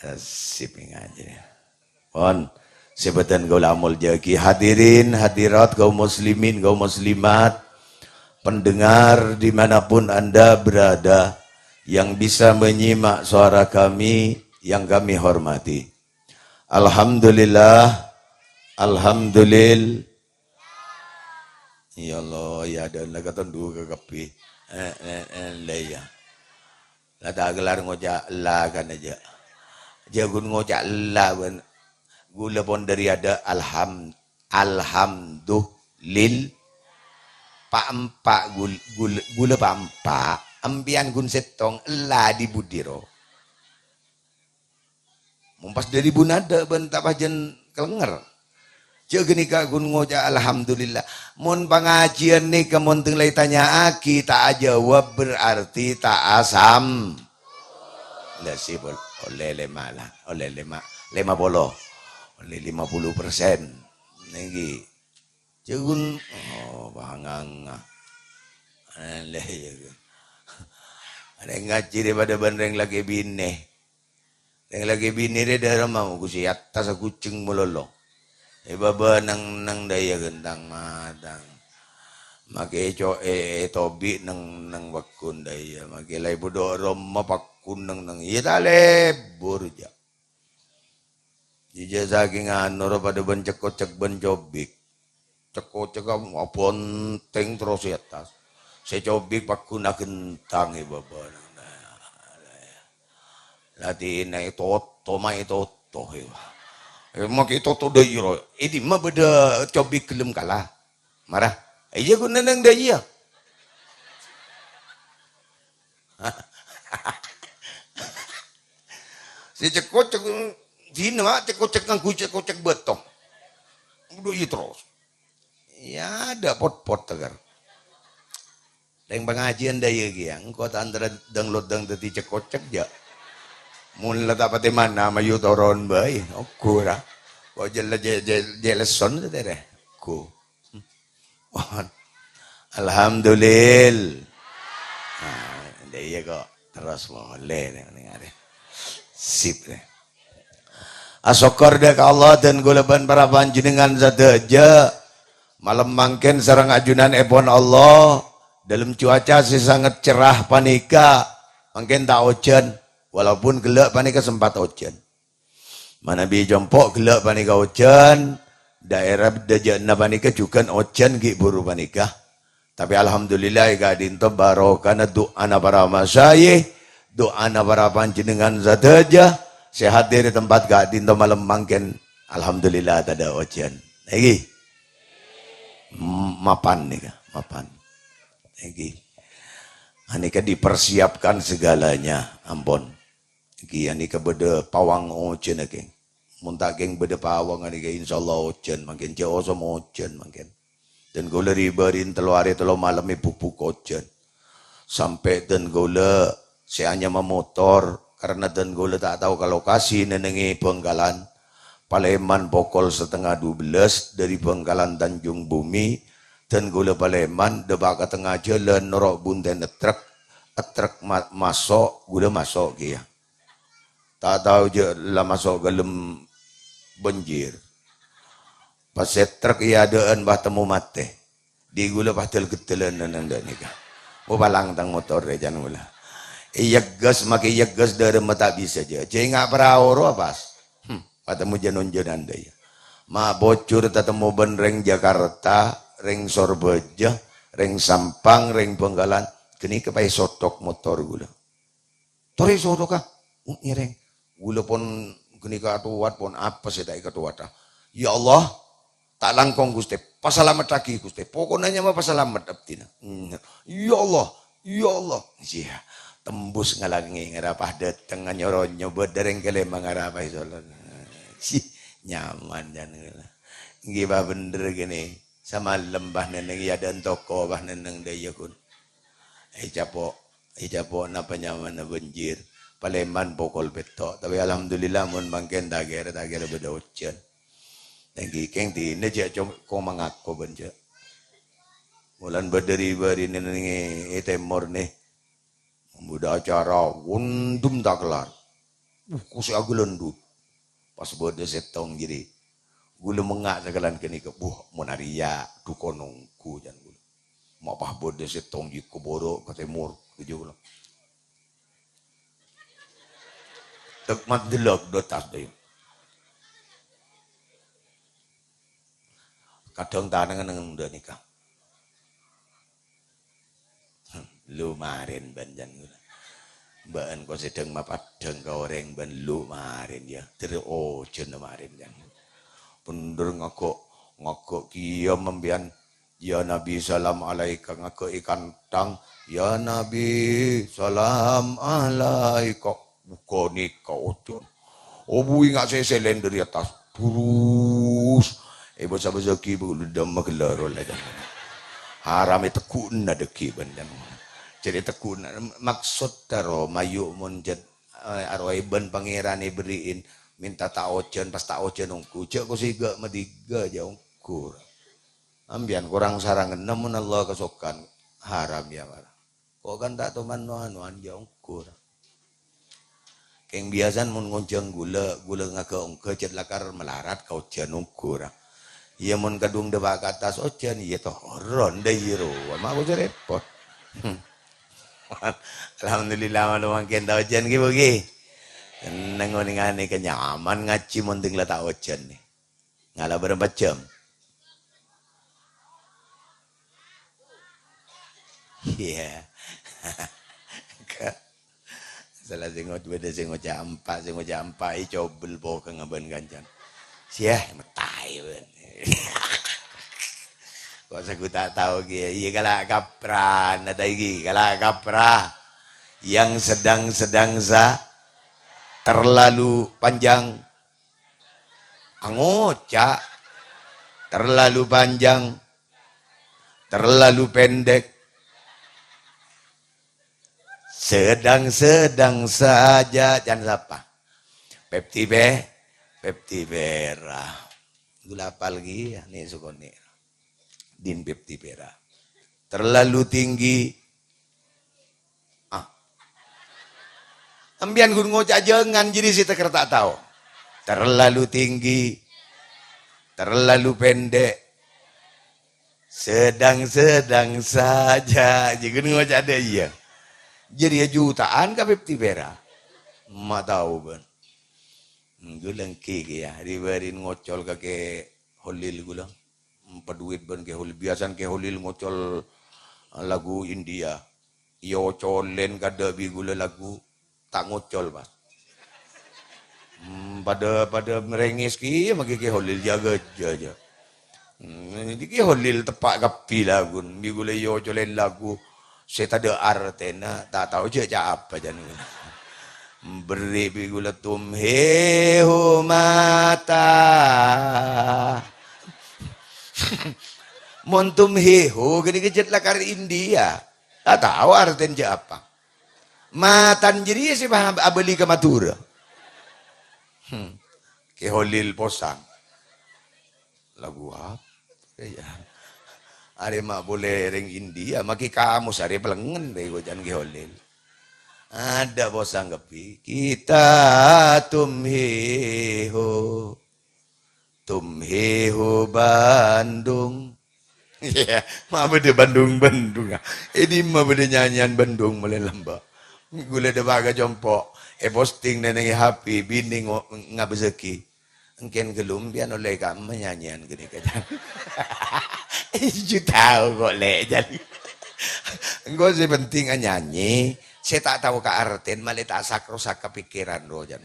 Eh, sip enga' jârèya. Pon, sè bhâdhân kaulâ amoljâ'aghi, hadirin, hadirat, kaum muslimin, kaum muslimat, pendengar dimanapun Anda berada, yang bisa menyimak suara kami, yang kami hormati. Alhamdulillah, alhamdulil-, Ya Allah, ya ada la katon dhu kabbhi. Eh, eh, eh, la iyâ. La ta' kellar ngoca' la kan jâ'. Jâ' ghun ngoca' la bân. Ghulâ pon dâri adâ' alham-, alhamdulil-, pa'-empa' ghul-, ghul-, ghulâ pa'-empa'. Empèyan ghun sèttong, la dhi-budhi ro. Mon pas dâri bun adâ' bân ta' pajhân kalènger. Jâ' ghânèka ghun ngoca' alhamdulillah. Mon pangajiyân nèka mon tèng la ètanya'aghi ta' ajâwâb, berarti ta' asam-, la sè pol-, ollè lèma la, ollè lèma, lèma polo. Ollè lèma polo persen. Nènggi. Jâ' ghun, oh, bânganga. Eh, la iyâ. Rèng ngajhi rè padâ bân rèng lakè binè. Rèng lakè binè rè dâremma, ghu sè attas ghucèng malolo. È bâbâ neng-neng dâ' iyâ ghântang matang. Makè co-, è, è tobi' neng-neng pagghun dâ' iyâ. Makè la èbudhuk roma pagghun neng-neng. Iyâ ta' lebur, jâ'. Jâ' sakèng anu ro padâ bân cèk-kocèk bân cobik. Cèk-kocèk abhântèng terros è attas. Sè cobik pagghun aghentang è bâbâna. La dinna' ètoto, ma' ètoto, è. È, makè ètoto dâ' iyâ ro. È dimma bâdâ cobik ghellem kala? Mara. Iyâ, ghun neng-neng dâ' iyâ. Sè cèk-kocèk, dinna, ma', cèk-kocèk ngangghuy cèk-kocèk bâto. Budhu iyâ terros. Iyâ, adâ' pot-pot tegar. Rèng pangajiyân dâ' iyâ kèya, engko' ta' antara dâng-lodâng dâddhi cèk-kocèk, jâ'. Mon la ta' patè mana, mayu toron bhâi, oghur, ah. Kok jella je-, je-, jeleson satèya, oghur. Alhamdulillah. Nah, dâ' iyâ kok terros molè nè, nèng arè. Sip, nè. Asokkor dâ' ka Allah dân kaulâ bân para panjhennengngan sadhâjâ. Malem mangkèn sareng ajunanèpon Allah, dâlem cuaca sè sanget cerrah panèka, mangkèn ta' ojhân, walaupun ghellâ' panèka sempat ojhân. Manabi compo' ghellâ' panèka ojhân, daerah dâjâna panèka jhughân ojhân ghi' buru panèka. Tapè alhamdulillah, è ka'dinto barokana du'ana para masyayikh, du'ana para panjhennengngan sadhâjâ sè hadir è tempat ka'dinto malem mangkèn, alhamdulillah tadâ' ojhân. Nèka. M-, mapan nèka, mapan. Nèka. Anèka dipersiapkan segalanya, ampon. Ghi anèka bâdâ pawang ojhân, kèng. Mon ta' kèng bâdâ pawang anèka, insyaallah ojhân mangkèn, jâ' osom ojhân mangkèn. Dân kaulâ ri-, bâri' tello arè tello malem èbhubhuk ojhân. Sampè' dân kaulâ sè anyama motor, karna dân kaulâ ta' tao ka lokasi nènèngè Bhângkalan. Palèman pokol setengah dua belas dâri Bhângkalan Tanjung Bumi, dân kaulâ palèman dâpa' ka tengnga jhâlân noro' bhuntènna trek, trek ma-, maso', kaulâ maso' kèya. Ta' tao jâ' la maso' ghâlem banjir. Pas sè trek è adâ'ân, bâh, temmo matè. Dhi' ghulâ pas dâl-ghedâlân neng dâ' nèka. Mopalang tang motorè, can ghulâ. Èyegghâs, makè èyegghâs dâremma ta' bisa, jâ'. Jhâ' enga' parao rowa pas. Hmm, patemmo jân-onjhân andâ, iyâ. Ma' bocor tatemmo bân rèng Jakarta, rèng Sorbhâjâ, rèng Sampang, rèng Bhângkalan. Ghânèka pas èsothok motor ghulâ. Torè sothokka. Oh, ngèrèng. Ghulâ pon ghânèka atowat, pon apa sè ta' èkatowata. Ya Allah, ta' langkong, Ghustè. Pasalameddhâghi, Ghustè. Pokokna nyama pasalamet abdhina. Hmm. Ya Allah, ya Allah. Iyâ, tembus ngalangè ngarapa dâteng, nyoro nyoba dârèng kalèma ngarapa isolan. Sih, nyaman jân ghulâ. Ènggi, bâh, bhender ghânè. Samalem, bâh, nenneng è adâ'ân toko, bâh, nenneng dâ' iyâ ghun. Ècapo', ècapo' napa nyamana banjir. Palèman pokol pètto'. Tapè alhamdulillah mon mangkèn ta' kèra, ta' kèra bâdâ ojhân. Ènggi kèng dinah jâ' co-, ko-, mangako bân jâ'. Molan bâdâ ri-bâri neng è tèmor nè. Bâdâ acara wondum ta' kellar. Uh, kosè aghâlândhut. Pas bâdâ sèttong jârèya. Ghulâ mengnga' sakalèan ghânèka, "Buh, mon arèya dukon ongghu," can ghulâ. Ma' pas bâdâ sèttong jârèya kobârâ ka tèmor, ka jârèya. Tek mandellak dâ' attas, dâ' iyâ. Kadhâng tanangan neng dâ' nèka. Lu marèn bân can ghulâ. Bâ'ân ko sèdhâng mapaddhâng ka orèng bân lu marèn, yâ. Terro ojhân marèn can. Bhender ngaghâ', ngaghâ' kèya sampèyan. Ya Nabi salam alaika, ngaghâ' è kanthang. Ya Nabi salam alaika. Buka nèka ojhân. Obu enga' sè sèlèn dâri attas. Terros. È bâsa-bâsaghi bu lu dâmma ghellâ' rola can. Haram è teggu'na dâggi' bân can. Jârèya teggu'na. Maksod taro mayu' mon jât, eh, arowa bân Pangèran èberri'in. Mènta ta' ojhân, pas ta' ojhân ongghu. Jâ' kosè ghâ' madhighâ jâ' ongghu. Sampèyan korang sarangenna mon Allah kasokan. Haram, yâ, mara. Ko' kan ta' toman no-anowan, jâ' ongghu ra. Kèng biyasana mon ngonjhâng ghulâ, ghulâ ngaghâ' ongghâ jât lakar malarat ka ojhân ongghu ra. Iyâ, mon kadhung dâpa' ka attas ojhân, iyâ toron dâ' iyâ rowa, ma' bocor rèpot. Alhamdulillah, malem mangkèn ta' ojhân, ghi, Bu, ghi? Senneng onènganè, kanyaman ngajhi mon dhing la ta' ojhân, nè. Ngala' bârâmpa jam? Iyâ. Sala sè ngoc-, bâdâ sè ngoca' empa', sè ngoca' empa' ècobel pokèngnga bân kancana. Siyah, mèttaè bân. Ko' sagu ta' tao kèya. Iyâ, kala' kapra, nata iki, kala' kapra. Yang sedang-sedang sa-, terlalu panjang. Angoca'. Terlalu panjang. Terlalu pendek. Sedang-sedang saja. Can sapa? Pepti Pe-, Pepti Pera. Ghulâ apal ghi, ya, nè sokone. Din Pepti Pera. Terlalu tinggi. Ah. Sampèyan ghun ngoca' jhângan, jârèya sè tèkèr ta' tao. Terlalu tinggi, terlalu pendek, sedang-sedang saja. Jâ ghun ngoca' dâ' iyâ. Jârèya juta'an ka Pepti Pera. Ma' tao bân. Ghulâ ènggi kèya, ri-bâri ngocol ka Kè Holil ghulâ. Padhuwit bân Kè Holil. Biyasana Kè Holil ngocol lagu India. Èocolèn kadâ' bi' ghulâ lagu, ta' ngocol, pas. Hmm, padâ, padâ merengis kèya maghi Kè Holil, jâgâ jâ, jâ. Hmm, Kè Holil teppa' kabbhi lagun, bi' ghulâ èocolèn lagu sè tadâ' artèna, ta' tao jâ ca' apa jân. Berri' bi' ghulâ tum he ho mata. Mon tum he ho, ghânèka jât lakar India. Ta' tao artèna jâ apa. Matan jârèya sè paham abâli ka Madhurâ. Hmm. Kè Holil posang. Lagu apa? Iyâ. Arè ma' polè rèng India, maghi kamus arè pelengngen rè kocan Kè Holil. Adâ' posan kabbhi. Kita tumhihu. Tumhihu Bandung. Iyâ, ma' bâdâ Bandung-Bandung, ah. È dimma bâdâ nyanyian Bandung molaè lambâ'. Ghulâ dâpa' ka compo', è-posting neng-neng è H P, binè ngo-, ngabâssaghi. Engkèn ghâllu empèyan ollè ka'emma nyanyian ghânèka, jân. Iyâ tao kok, Lè', jân. Engko' sè penting anyanyi, sè ta' tao ka artèn malè ta' sak-rosak ka pèkkèran, ro, jân.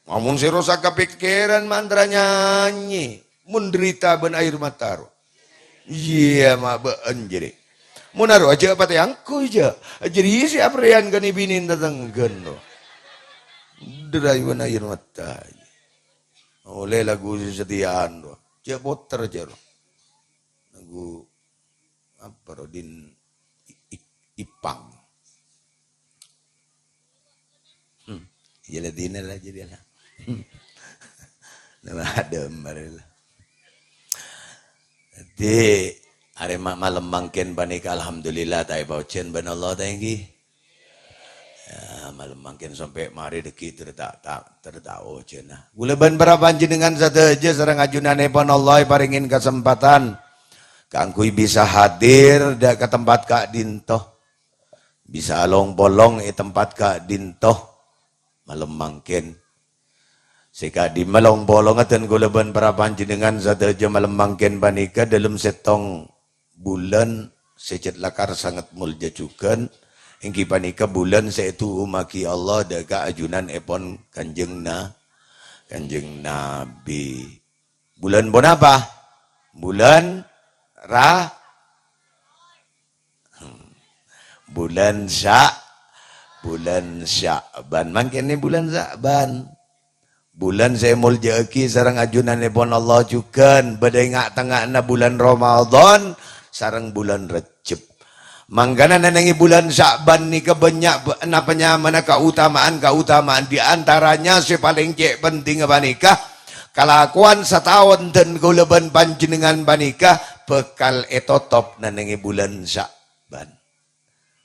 Amon sè rosak ka pèkkèran, mantra nyanyi, menderita bân air mata, ro. Iyâ, ma' bâ'ân jârèya. Mon aro ajâ' patè angghuy, jâ'. Jârèya sè aprèyan ka nè-binèn tatangghâna, ro. Dârâi bân air mata. Ollè lagu sè satèya'an, ro. Jâ' poter, jâ', ro. Lagu apa, ro, Din? I-, I-, Ipang. Hmm. Iyâ la dina la jârèya la. Hmm. Nama ada mari la. Dhâddhi, arè ma-, malem mangkèn panèka alhamdulillah ta' èpaojhân bân Allah ta' ènggi. Yâ, malem mangkèn sampè' marè dhâggi' ter ta', ta', ter ta' ojhâna. Ghulâ bân para panjhennengngan sadhâjâ sareng ajunanèpon Allah èparèngè kasempatan kaangghuy bisa hadir dâ' ka tempat ka'dinto. Bisa long-polong è tempat ka'dinto malem mangkèn. Sè ka'dimma long-polongnga dân ghulâ bân para panjhennengngan sadhâjâ malem mangkèn panèka dâlem sèttong bulân sè cè' lakar sanget molja jhughân, ènggi panèka bulân sè ètu'ummaghi Allah dâ' ka ajunanèpon Kanjeng Na-, Kanjeng Nabi. Bulân ponapa? Bulân Ra-, hmm. Bulân Sa-, bulân Sya'ban. Mangkèn nè bulân Sya'ban. Bulân sè èmoljâ'aghi sareng ajunanèpon Allah jhughân. Bâdâ è nga'-tengnga'anna bulân Ramadhan sareng bulân Rejjeb. Mangkana neng-enneng è bulân Sya'ban nèka bânnya' b-, na-, panyamana kaotama'an-kaotama'an, di antaranya sè palèng cè' pentingnga panèka, kalakowan sataon dân kaulâ bân panjhennengngan panèka bhâkal ètotop neng-enneng è bulân Sya'ban.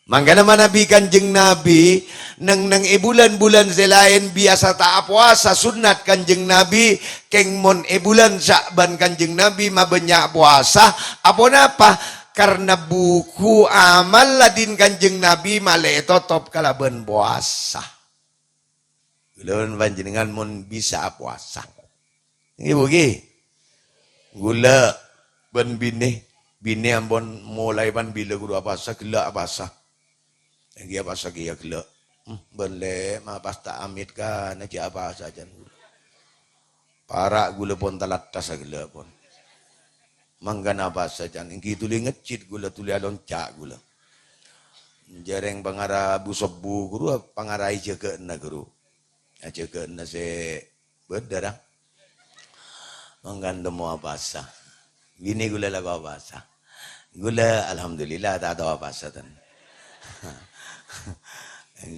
Mangkana manabi Kanjeng Nabi, neng-enneng è bulân-bulân sè laèn biyasa ta' apowasa sunnat Kanjeng Nabi, kèng mon è bulân Sya'ban Kanjeng Nabi mabânnya' powasa. Aponapa? Karna buku amal ladhin Kanjeng Nabi malè ètotop kalabân powasa. Ghulâ bân panjhennengngan mon bisa apowasa. Ènggi, Bu, ghi? Ghulâ bân binè, binè ampon molaè bân bilâ kodhu apowasa, ghellâ' apowasa. Ènggi apowasa kèya ghellâ'. Hmm, bân lè' ma' pas ta' amit kana jhâ' apowasa, can ghulâ. Para' ghulâ pon talatta saghellâ' pon. Mangkana apowasa, can, ènggi dhuli ngejjhit ghulâ, dhuli alonca' ghulâ. Jhârèng pangara bu-sebbu ghuru, pangara ajâgâ'ânna ghuru. Ajâgâ'ânna sè bâdâ, ra. Mangkana temmo apowasa. Binè ghulâ lako apowasa. Ghulâ, alhamdulillah, ta' tao apowasa, tan.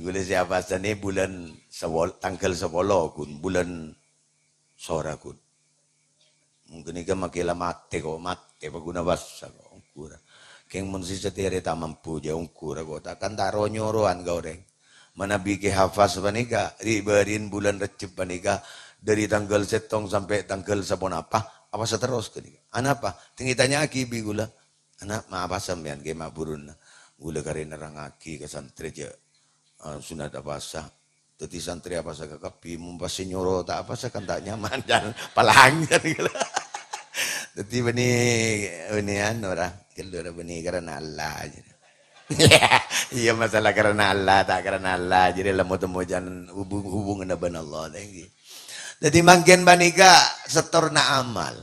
Ghulâ sè apowasa nè bulân sapol-, tangghâl sapolo, ghun, bulân Sora, ghun. Ghânèka makè la matè, ko', matè, paggun apowasa, ko', ongghu ra. Kèng mon sè satèya rè ta' mampu, jhâ' ongghu ra, ko', ta', kan ta' ro-nyorowan ka orèng. Manabi Kè Hafas panèka, ri'-bâri'ân bulân Rejjeb panèka, dâri tangghâl sèttong sampè' tangghâl saponapa, apowasa terros ghânèka. Anapa? Tèngè tanya'aghi bi' ghulâ. Ana', ma' apowasa sampèyan, Kè, ma' buruna? Ghulâ karè nerrangaghi ka santrè jhâ', eh, sunnat apowasa. Dâddhi santrè apowasa kakabbhi, mon pas sè nyoro ta' apowasa kan ta' nyaman, jhân palangèr. Dâddhi bânnè, bânnè anu ra, ghellâ' ra bânnè karana Allah, jârèya. Iyâ, masalah karana Allah, ta' karana Allah, jârèya la mo-temmo jhân hubung-, hubunganna bân Allah, ta' ènggi. Dâddhi mangkèn panèka sèttorna amal.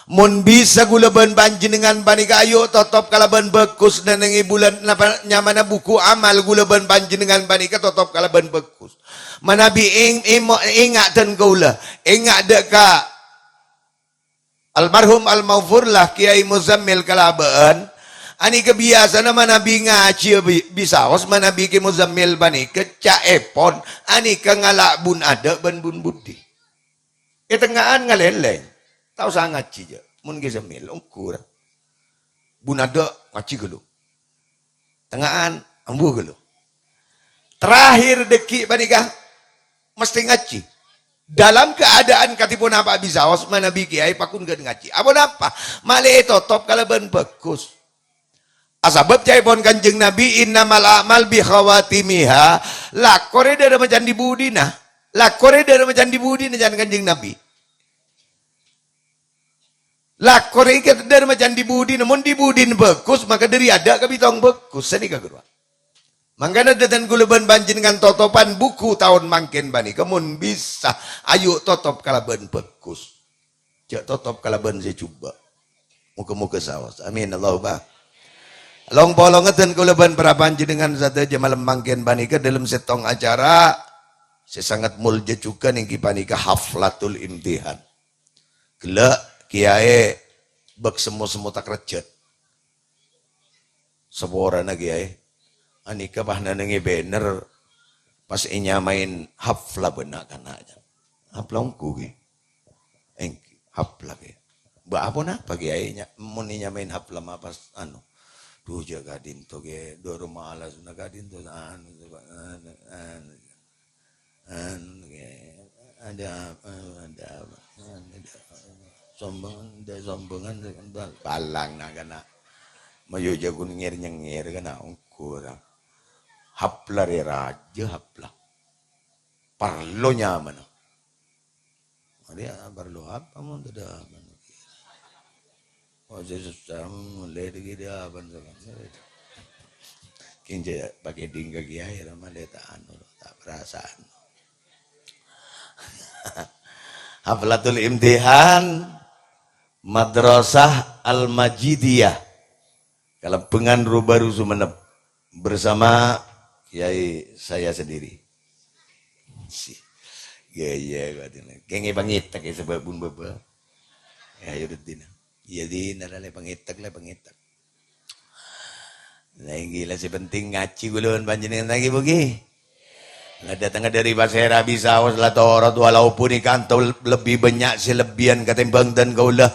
Mon bisa ghulâ bân panjhennengngan panèka, ayo totop kalabân bhâghus neng-enneng è bulân, napa nyamana buku amal ghulâ bân panjhennengngan panèka totop kalabân bhâghus. Manabi eng-, emo-, enga' dân kaulâ, enga' dâ' ka almarhum almaghfurlah Kèyaè Muzammil kalabân, anèka biyasana manabi ngajhi bi-, bisaos manabi Kè Muzammil panèka ca'èpon anèka ngala' bun adâ' bân bun budi. È tengnga'an ngalèlèng. Ta' osa ngajhi, jhâ'. Mon Kè Zammil, ongghu ra. Bun adâ' ngajhi ghâllu. Tengnga'an, ambu ghâllu. Terakhir dhâggi' panèka mestè ngajhi. Dalam keadaan kadhi ponapa bisaos manabi kèyaè pakon ghân ngajhi. Aponapa? Malè ètotop kalabân bhâghus. Asabâb ca'èpon Kanjeng Nabi, "Innamal a'mal bi khawatimiha." Lakorè dârâmma can dhi-budhina. Lakorè dârâmma can dhi-budhina, can Kanjeng Nabi. Lakorè dârâmma can dhi-budhina. Mon dhi-budhina bhâghus, maka dâri adâ' ka bhitong bhâghus. Sanèka ghâruwa. Mangkana dhâddhiyân kaulâ bân panjhennengngan totopan buku taon mangkèn panèka, mon bisa, ayu totop kalabân bhâghus. Jhâ' totop kalabân sè jhubâ'. Moghâ-moghâ saos. Amin. Allahumma. Long-polongnga dhân kaulâ bân para panjhennengngan sadhâjâ malem mangkèn panèka dâlem sèttong acara sè sanget molja jhughân èngghi panèka haflatul imtihan. Ghellâ' kèyaè bâk semmo-semmo takerrejjhât. Saporana kèyaè. Anèka pas nanengngè bannèr pas ènyamaè hafla bân na'-kana'. Hafla ongghu, ghi. Èngghi, hafla, ghi. Bâ' aponapa, kèyaè, nya-, mon ènyamaè hafla ma' pas, anu, dhu, jhâ' ka'dinto, ghi, dhu roma alasna ka'dinto, anu, anu, anu. Anu, ghi, ada apa, ada apa, ada apa. Sombongan, ada sombongan, bal-, balang na' kana'. Mayu jago nyengir-nyengir kana' ongghu ra. Hafla rè rajâ hafla. Parlo nyamana. Arèya parlo apa mon tadâ' apa? Oh, sè sossa mon lè' dhâggi' dhâ' apa? Kinja pakai dingga kiai, ra malè ta' anu, ta' perasaan. Haflatul Imtihan Madrasah Al-Majidiyah. Kalabângan Rubaru Sumenep bersama kiai saya sendiri. Si, gaya kok dina. Kèngèng pangètek ya sebab pun baba. Ya, ya udah dina. Iya dina, lè pangètek, lè pangètek. Nah, èngghi la sè penting ngajhi kaulâ bân panjhennengngan lagi, Bu, ghi. La dâtengnga dâri pasèra bisaos la torot, walaupun è kanto lebbi bânnya' sè lebbiyân katèmbhâng dhân kaulâ.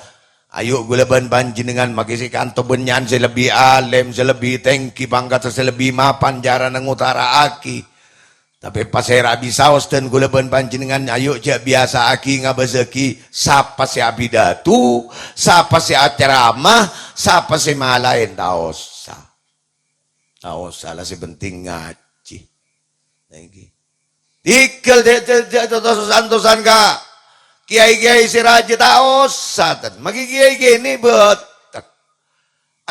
Ayo kaulâ bân panjhennengngan makè sè kanto bânnya'an sè lebbi alèm, sè lebbi tèngghi pangkatta, sè lebbi mapan carana ngotara'aghi. Tapè pasèra bisaos dhân kaulâ bân panjhennengngan, ayo jhâ' biyasa'aghi ngabâsaghi sapa sè abidhâtu, sapa sè aceramah, sapa sè malaèn, ta' osa. Ta' osa, la sè penting ngajhi. Nah, èngghi. Tèghâl jhâ', jhâ', jhâ' tos-tosan ka kiai-kiai sè rajâ, ta' osa, ten. Makè kiai kènè' bâtek.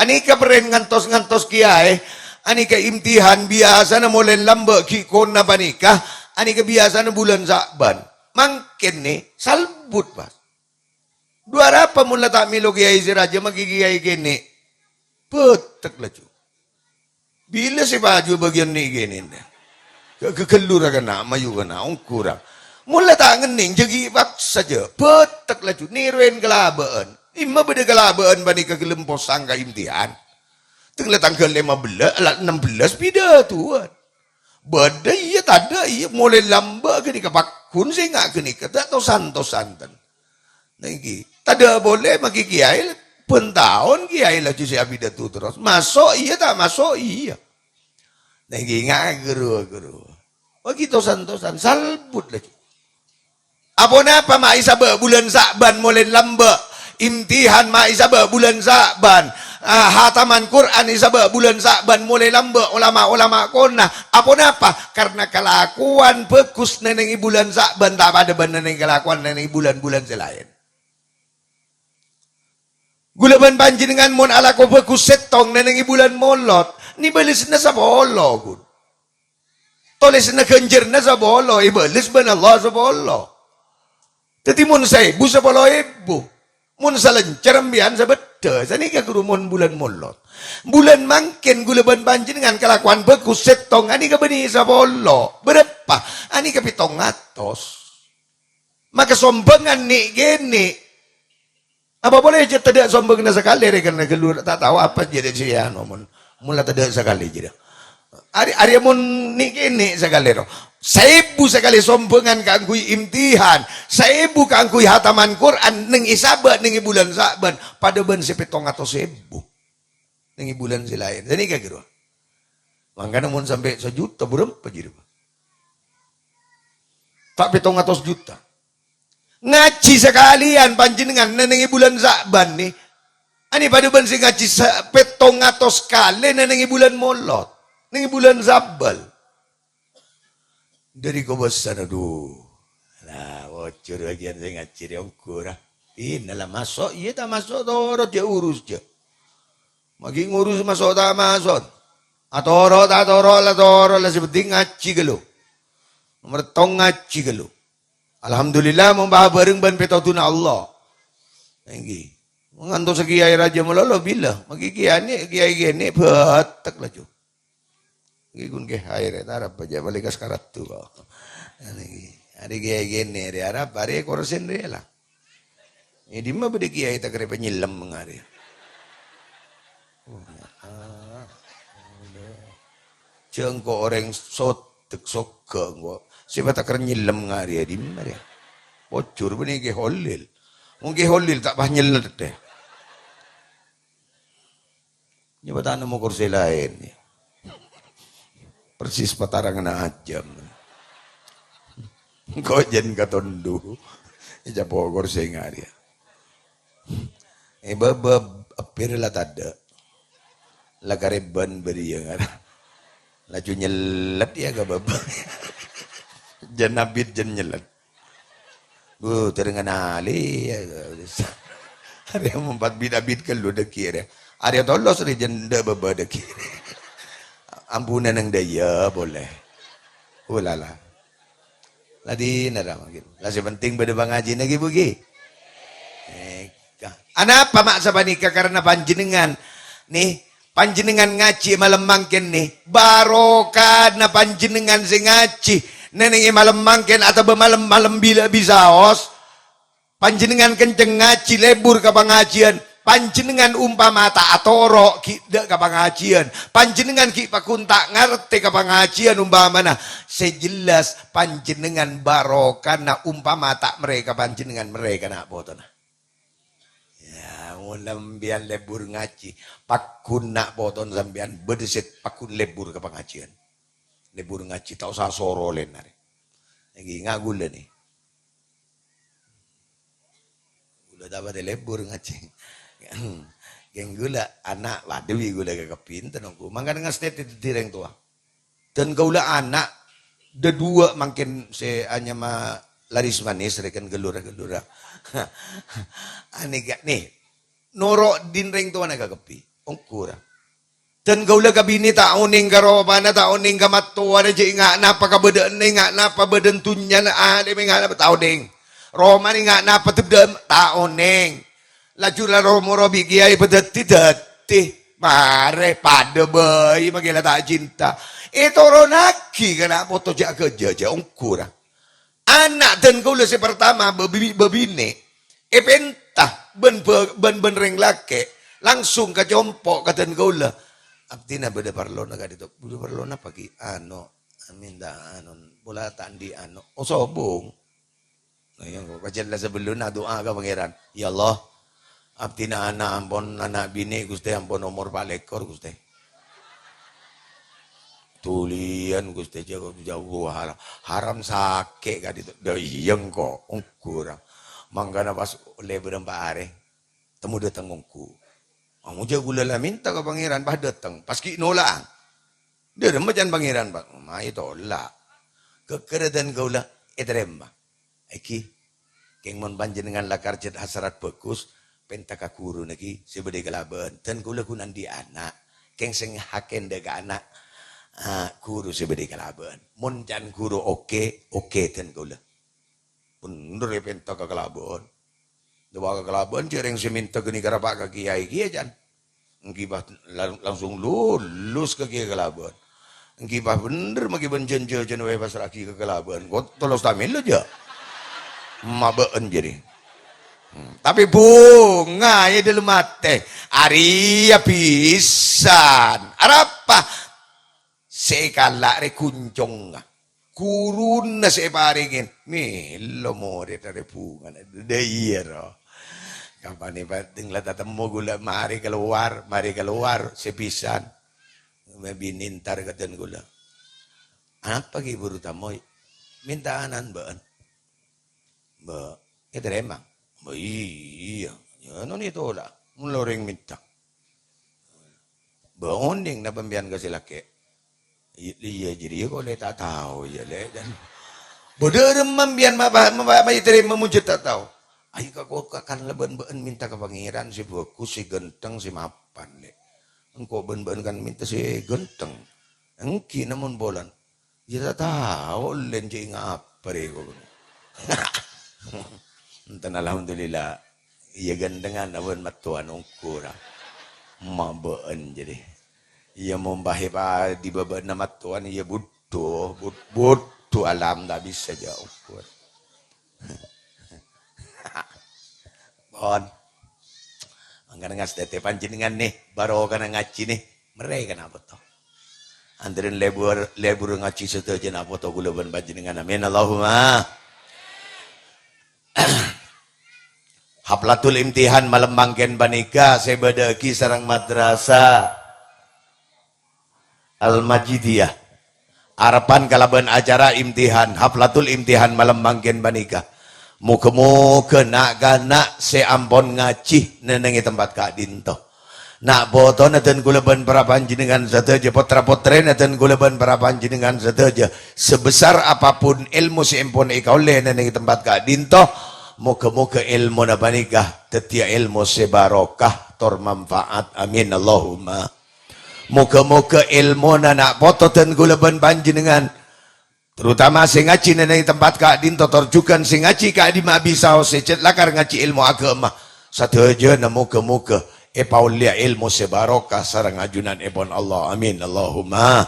Anèka perrèn ngantos-ngantos kiai. Anèka imtihan biyasana molè lambâ' ghi' kona panèka. Anèka biyasana bulân Sa'ban. Mangkèn nè, salbut, Bas. Dhu arapa mon la ta' mèlo kiai sè rajâ, makè kiai kènè'? Bâtek laju. Bilâ sè paju bâgiyân nè' kènè'? Ga-, ga-, ghâllu ra kana', mayu kana', ongghu ra. Mon la ta' ngennèng, jâ' ghi' paksa jâ'. Bâtek laju, nèrowèn kalabâ'ân. Dimma bâdâ kalabâ'ân panèka ghellem posang ka imtihan. Teng la tangghâl lèma bellâs, la ennem bellâs pidhâtuwân. Bâdâ iyâ, tadâ' iyâ, molè lambâ' ghânèka, pagghun sènga' ghânèka, ta' tosan-tosan, ten. Nèngghi, tadâ' polè makè kiai, bân taon kiai laju sè abidhâtu terros. Maso' iyâ, ta' maso' iyâ. Nèngghi, nga-, ghâruwa-ghâruwa. Wah, ghi' tosan-tosan, salbut laju. Aponapa ma' èsabâ' bulân Sa'ban molè lambâ'? Imtihan ma' èsabâ' bulân Sa'ban. Ah, hataman Qur'an èsabâ' bulân Sa'ban molè lambâ' olama-olama kona. Aponapa? Karna kalakowan bhâghus nènèngè bulân Sa'ban ta' padâ bân nènèngè kalakowan nènèngè bulân-bulân sè laèn. Ghulâ bân panjhennengngan mon alako bhâghus sèttong nènèngè bulân Molot, nè bâlessâna sapolo, ghun. Tolèsanna ghânjhârânna sapolo, èbâles bân Allah sapolo. Dhâddhi, mon saèbu, sapolo èbu. Mon salèncèr, empèyan sabhâddhâ. Sanèka ghuru mon bulân Molot. Bulân mangkèn ghulâ bân panjhennengngan kalakowan bhâghus sèttong, anèka bânnè sapolo. Bârâmpa? Anèka pèttong atos. Maka sombhângan nè'-kènè'. Apa polè jhâ' tadâ' sombhânganna sakalè rè, karna ghâllu ta' tao apa jârèya sè anu mon, mon la tadâ' sakalè jârèya. Arè, arè mon nè'-kènè' sakalè ro. Saèbu sakalè sombhângan kaangghuy imtihan, saèbu kaangghuy hataman Qur'an, nèng è Sa'ban, nèng è bulân Sa'ban, padâ bân sè pèttong atos èbu. Nèng è bulân sè laèn. Sanèka ghâruwa. Mangkana mon sampè' sajuta, bârâmpa jârèya? Ta' pèttong atos juta. Ngajhi sakalèyan panjhennengan nèng è bulân Sa'ban, nè. Anè padâ bân sè ngajhi sa-, pèttong atos kalè nèng è bulân Molot, nèng è bulân Sabbal. Dâri kobâsana, dhu. La, bocor bâgiyân sè ngajhi rè ongghu, ra. Dinna la maso', iyâ ta' maso', toro' jhâ' urus, jhâ'. Ma' ghi' ngurus maso' ta' maso'. Atoro' ta' toro', la toro', la sè penting ngajhi ghâllu. Nomer settong ngajhi ghâllu. Alhamdulillah, mon bâ-, bhâreng bân pètodhuna Allah. Èngghi. Ngantos kèyaè rajâ malolo bilâ. Ma' ghi' kèyaè nè, kèyaè kènè bâtek laju. Ngghi ghun kèyaè rè, tarap jhâ' bâli' ka Skaradu kok. Nèngghi. Arè kèyaè kènè rè, arapa arè korsèn rè la. È dimma bâdâ kèyaè takarè panyellem ngarè. Jhâ' engko' orèng sodek soghâ engko'. Sè patakarè nyellem ngarè è dimma rè. Pojhur bânnè Kè Holil. Mon Kè Holil ta' pas nyellet rè. Nyoba ta' nemmo korsè laèn, yâ. Persis pataranganna ajâm. Engko' jân katondu. Ècapo' korsè ngarè. È bâbâ eppir la tadâ'. La karèbân bâriyâ ngara. Laju nyellet yâ ka bâbâ. Jân abit jân nyellet. Bu, tereng ngalè, yâ. Arè empat bit-abit ghâllu dâgghi' rè. Arè tolos rè jân dâ' bâbâ dâgghi'. Ampunana neng dâjâ polè. Ulala. La dinna ra mangkèn. La sè penting bâdâ pangajiyânna ghi, Bu, ghi? Eka. Anapa ma' sapanèka? Karana panjhennengan, nè, Panjhennengan ngajhi è malem mangkèn, nè. Barokana panjhennengan sè ngajhi. Nènèng è malem mangkèn otabâ malem-malem bilâ bisaos. Panjhennengan kenceng ngajhi, lebur ka pangajiyân. Panjhennengan umpama ta' atoro' ghi' dâ' ka pangajiyân. Panjhennengan ghi' pagghun ta' ngartè ka pangajiyân umpamana. Sè jelas, panjhennengan barokana umpama ta' marè ka panjhennengan, marè ka na' potona. Yâ, mon sampèyan lebur ngajhi, pagghun na' potona sampèyan bâdâ sè pagghun lebur ka pangajiyân. Lebur ngajhi, ta' osa soro lèn arè. Èngghi, nga' ghulâ nè. Ghulâ ta' patè lebur ngajhi. Kèng ghulâ ana' padâ bi' ghulâ kakabhi, enten ongghu. Mangkana ngastètè dhâddhi rèng towa. Dân kaulâ ana' dâduwâ' mangkèn sè anyama Laris Manis, rèken ghâllu ra-ghâllu ra. Anèka, nè, noro' dhin rèng towana kakabhi. Ongghu ra. Dân kaulâ kabinè ta' onèng ka ropana, ta' onèng ka mattowana, jhâ' enga' napa kabâdâ'ânna, enga' napa bâdân dhunnyana, alèmma enga' napa ta' onèng. Romana enga' napa dhâddhâm, ta' onèng. Laju la ro-moro bi' kèyaè padâddhi-dâddhi. Marè padâ bhâi, makè la ta' cinta. Ètoronaghi ka na' poto jhâ' ghâjâ, jhâ' ongghu ra. Ana' dân kaulâ sè partama, babi-, babinè', èpènta bân bâ-, bân, bân rèng lakè', langsung ka compo' ka dân kaulâ. Abdhina bâdâ parlona ka'dinto. Bâdâ parlo napa, Ki? Ano, minta ano, pola ta' andi' ano. Oh, sobung. Nah, yang kok kajalla sabellunna du'a ka Pangèran. "Ya Allah, abdhina ana' ampon, ana' binè', Ghustè, ampon omor pa' lèkor, Ghustè." Dhuliyân, Ghustè, jhâ' kok jhâ' haram, haram sakè' ka'dinto. Dâ' iyâ engko', ongghu ra. Mangkana pas lebur empa' arè, temmo dâteng ongghu. Amojâ ghulâ la minta ka Pangèran, pas dâteng, pas ghi' nola'an. Dâremma can Pangèran, Pak? Mayu tola'. Ghâgghârâ dân kaulâ ètarèma. Èngghi, kèng mon panjhennengan la karjhât hasrat bhâghus, pènta ka ghuruna ghi sè bâdâ è kalabân. Dân kaulâ ghun andi' ana', kèng sè ngahakèn dâ' ka ana', ah, ghuru sè bâdâ è kalabân. Mon can ghuru oke, oke dân kaulâ. Bhender èpènta ka kalabân. Dâpa' ka kalabân, jhâ' rèng sè mènta ghânèka ra pa' ka kèyaè kèya, can. Èngghi pas lang-, langsung lulus ka kèyaè kalabân. Èngghi pas bhender maghi bân jân-jhâjân waè pasra'aghi ka kalabân. Kok tolos ta' mèlo, jhâ'? Mabâ'ân jârèya. Hmm, tapè bhunga è dâlem atè. Arèya bhisan. Arapa? Sè èkala' rè ghun congnga. Ghuruna sè èparèngè. Mèlo morèd arè bhungana. Dâ' iyâ, ro. Kapanè patèng la tatemmo ghulâ marè kalowar, marè kalowar sè bhisan. Mè' binè entar ka dân kaulâ. "Anapa ghi' buru tamoy?" "Mènta ana'na bâ'ân." "Mbâ', ètarèma?" "Mbâ', iyâ. Yâ, non ètola'a. Mon la orèng mènta." "Mbâ', onèng napa sampèyan ka sè lakè'?" "Iyâ, iyâ, jârèya kaulâ ta' tao, yâ, Lè'." "Bâdâ remma sampèyan ma-, ma-, ma-, ma-, ètarèma mon jhâ' ta' tao?" "Ayo ka ko-, ka-, kan la bân bâ'ân mènta ka Pangèran sè bhâghus, sè ghântheng, sè mapan, Lè'. Engko' bân bâ'ân kan mènta sè ghântheng." "Èngghi, namong polana?" "Yâ, ta' tao, lèn cè' ngapa rè, ko'." Enten, alhamdulillah. Iyâ, ghântengan abân mattowan ongghur, ra. Ma' bâ'ân, jârèya. Iyâ, mon bâ'na pa-, di bâbâna mattowan, iyâ, budhu, bud-, budhu alam, ta' bisa jâ' ongghur. Pon. Mangkana ngastètè panjhennengngan nè, barokana ngajhi nè, marè ka na' poto. Antarèn lebur, lebur ngajhi sadhâjâ na' poto kaulâ bân panjhennengngan. Amin. Allahumma. Haflatul imtihan malem mangkèn panèka sè èbâdâ'aghi sareng Madrasah Al-Majidiyah. Arebbhân kalabân acara imtihan, haflatul imtihan malem mangkèn panèka. Moghâ-moghâ na'-kana' sè ampon ngajhi nènèngè tempat ka'dinto. Na' potona dân kaulâ bân para panjhennengngan sadhâjâ, pottra-pottrèna dân kaulâ bân para panjhennengngan sadhâjâ, sebesar apapun èlmo sè ampon èkaollè nènèngè tempat ka'dinto, moghâ-moghâ èlmona panèka dhâddhiyâ èlmo sè barokah tor manfaat. Amin, Allahumma. Moghâ-moghâ èlmona na' poto dân kaulâ bân panjhennengngan, terutama sè ngajhi nènèngè tempat ka'dinto tor jhughân sè ngajhi ka'dimma'a bisaos sè cè' lakar ngajhi èlmo aghâma, sadhâjâna moghâ-moghâ èpaollèya èlmo sè barokah sareng ajunanèpon Allah. Amin, Allahumma.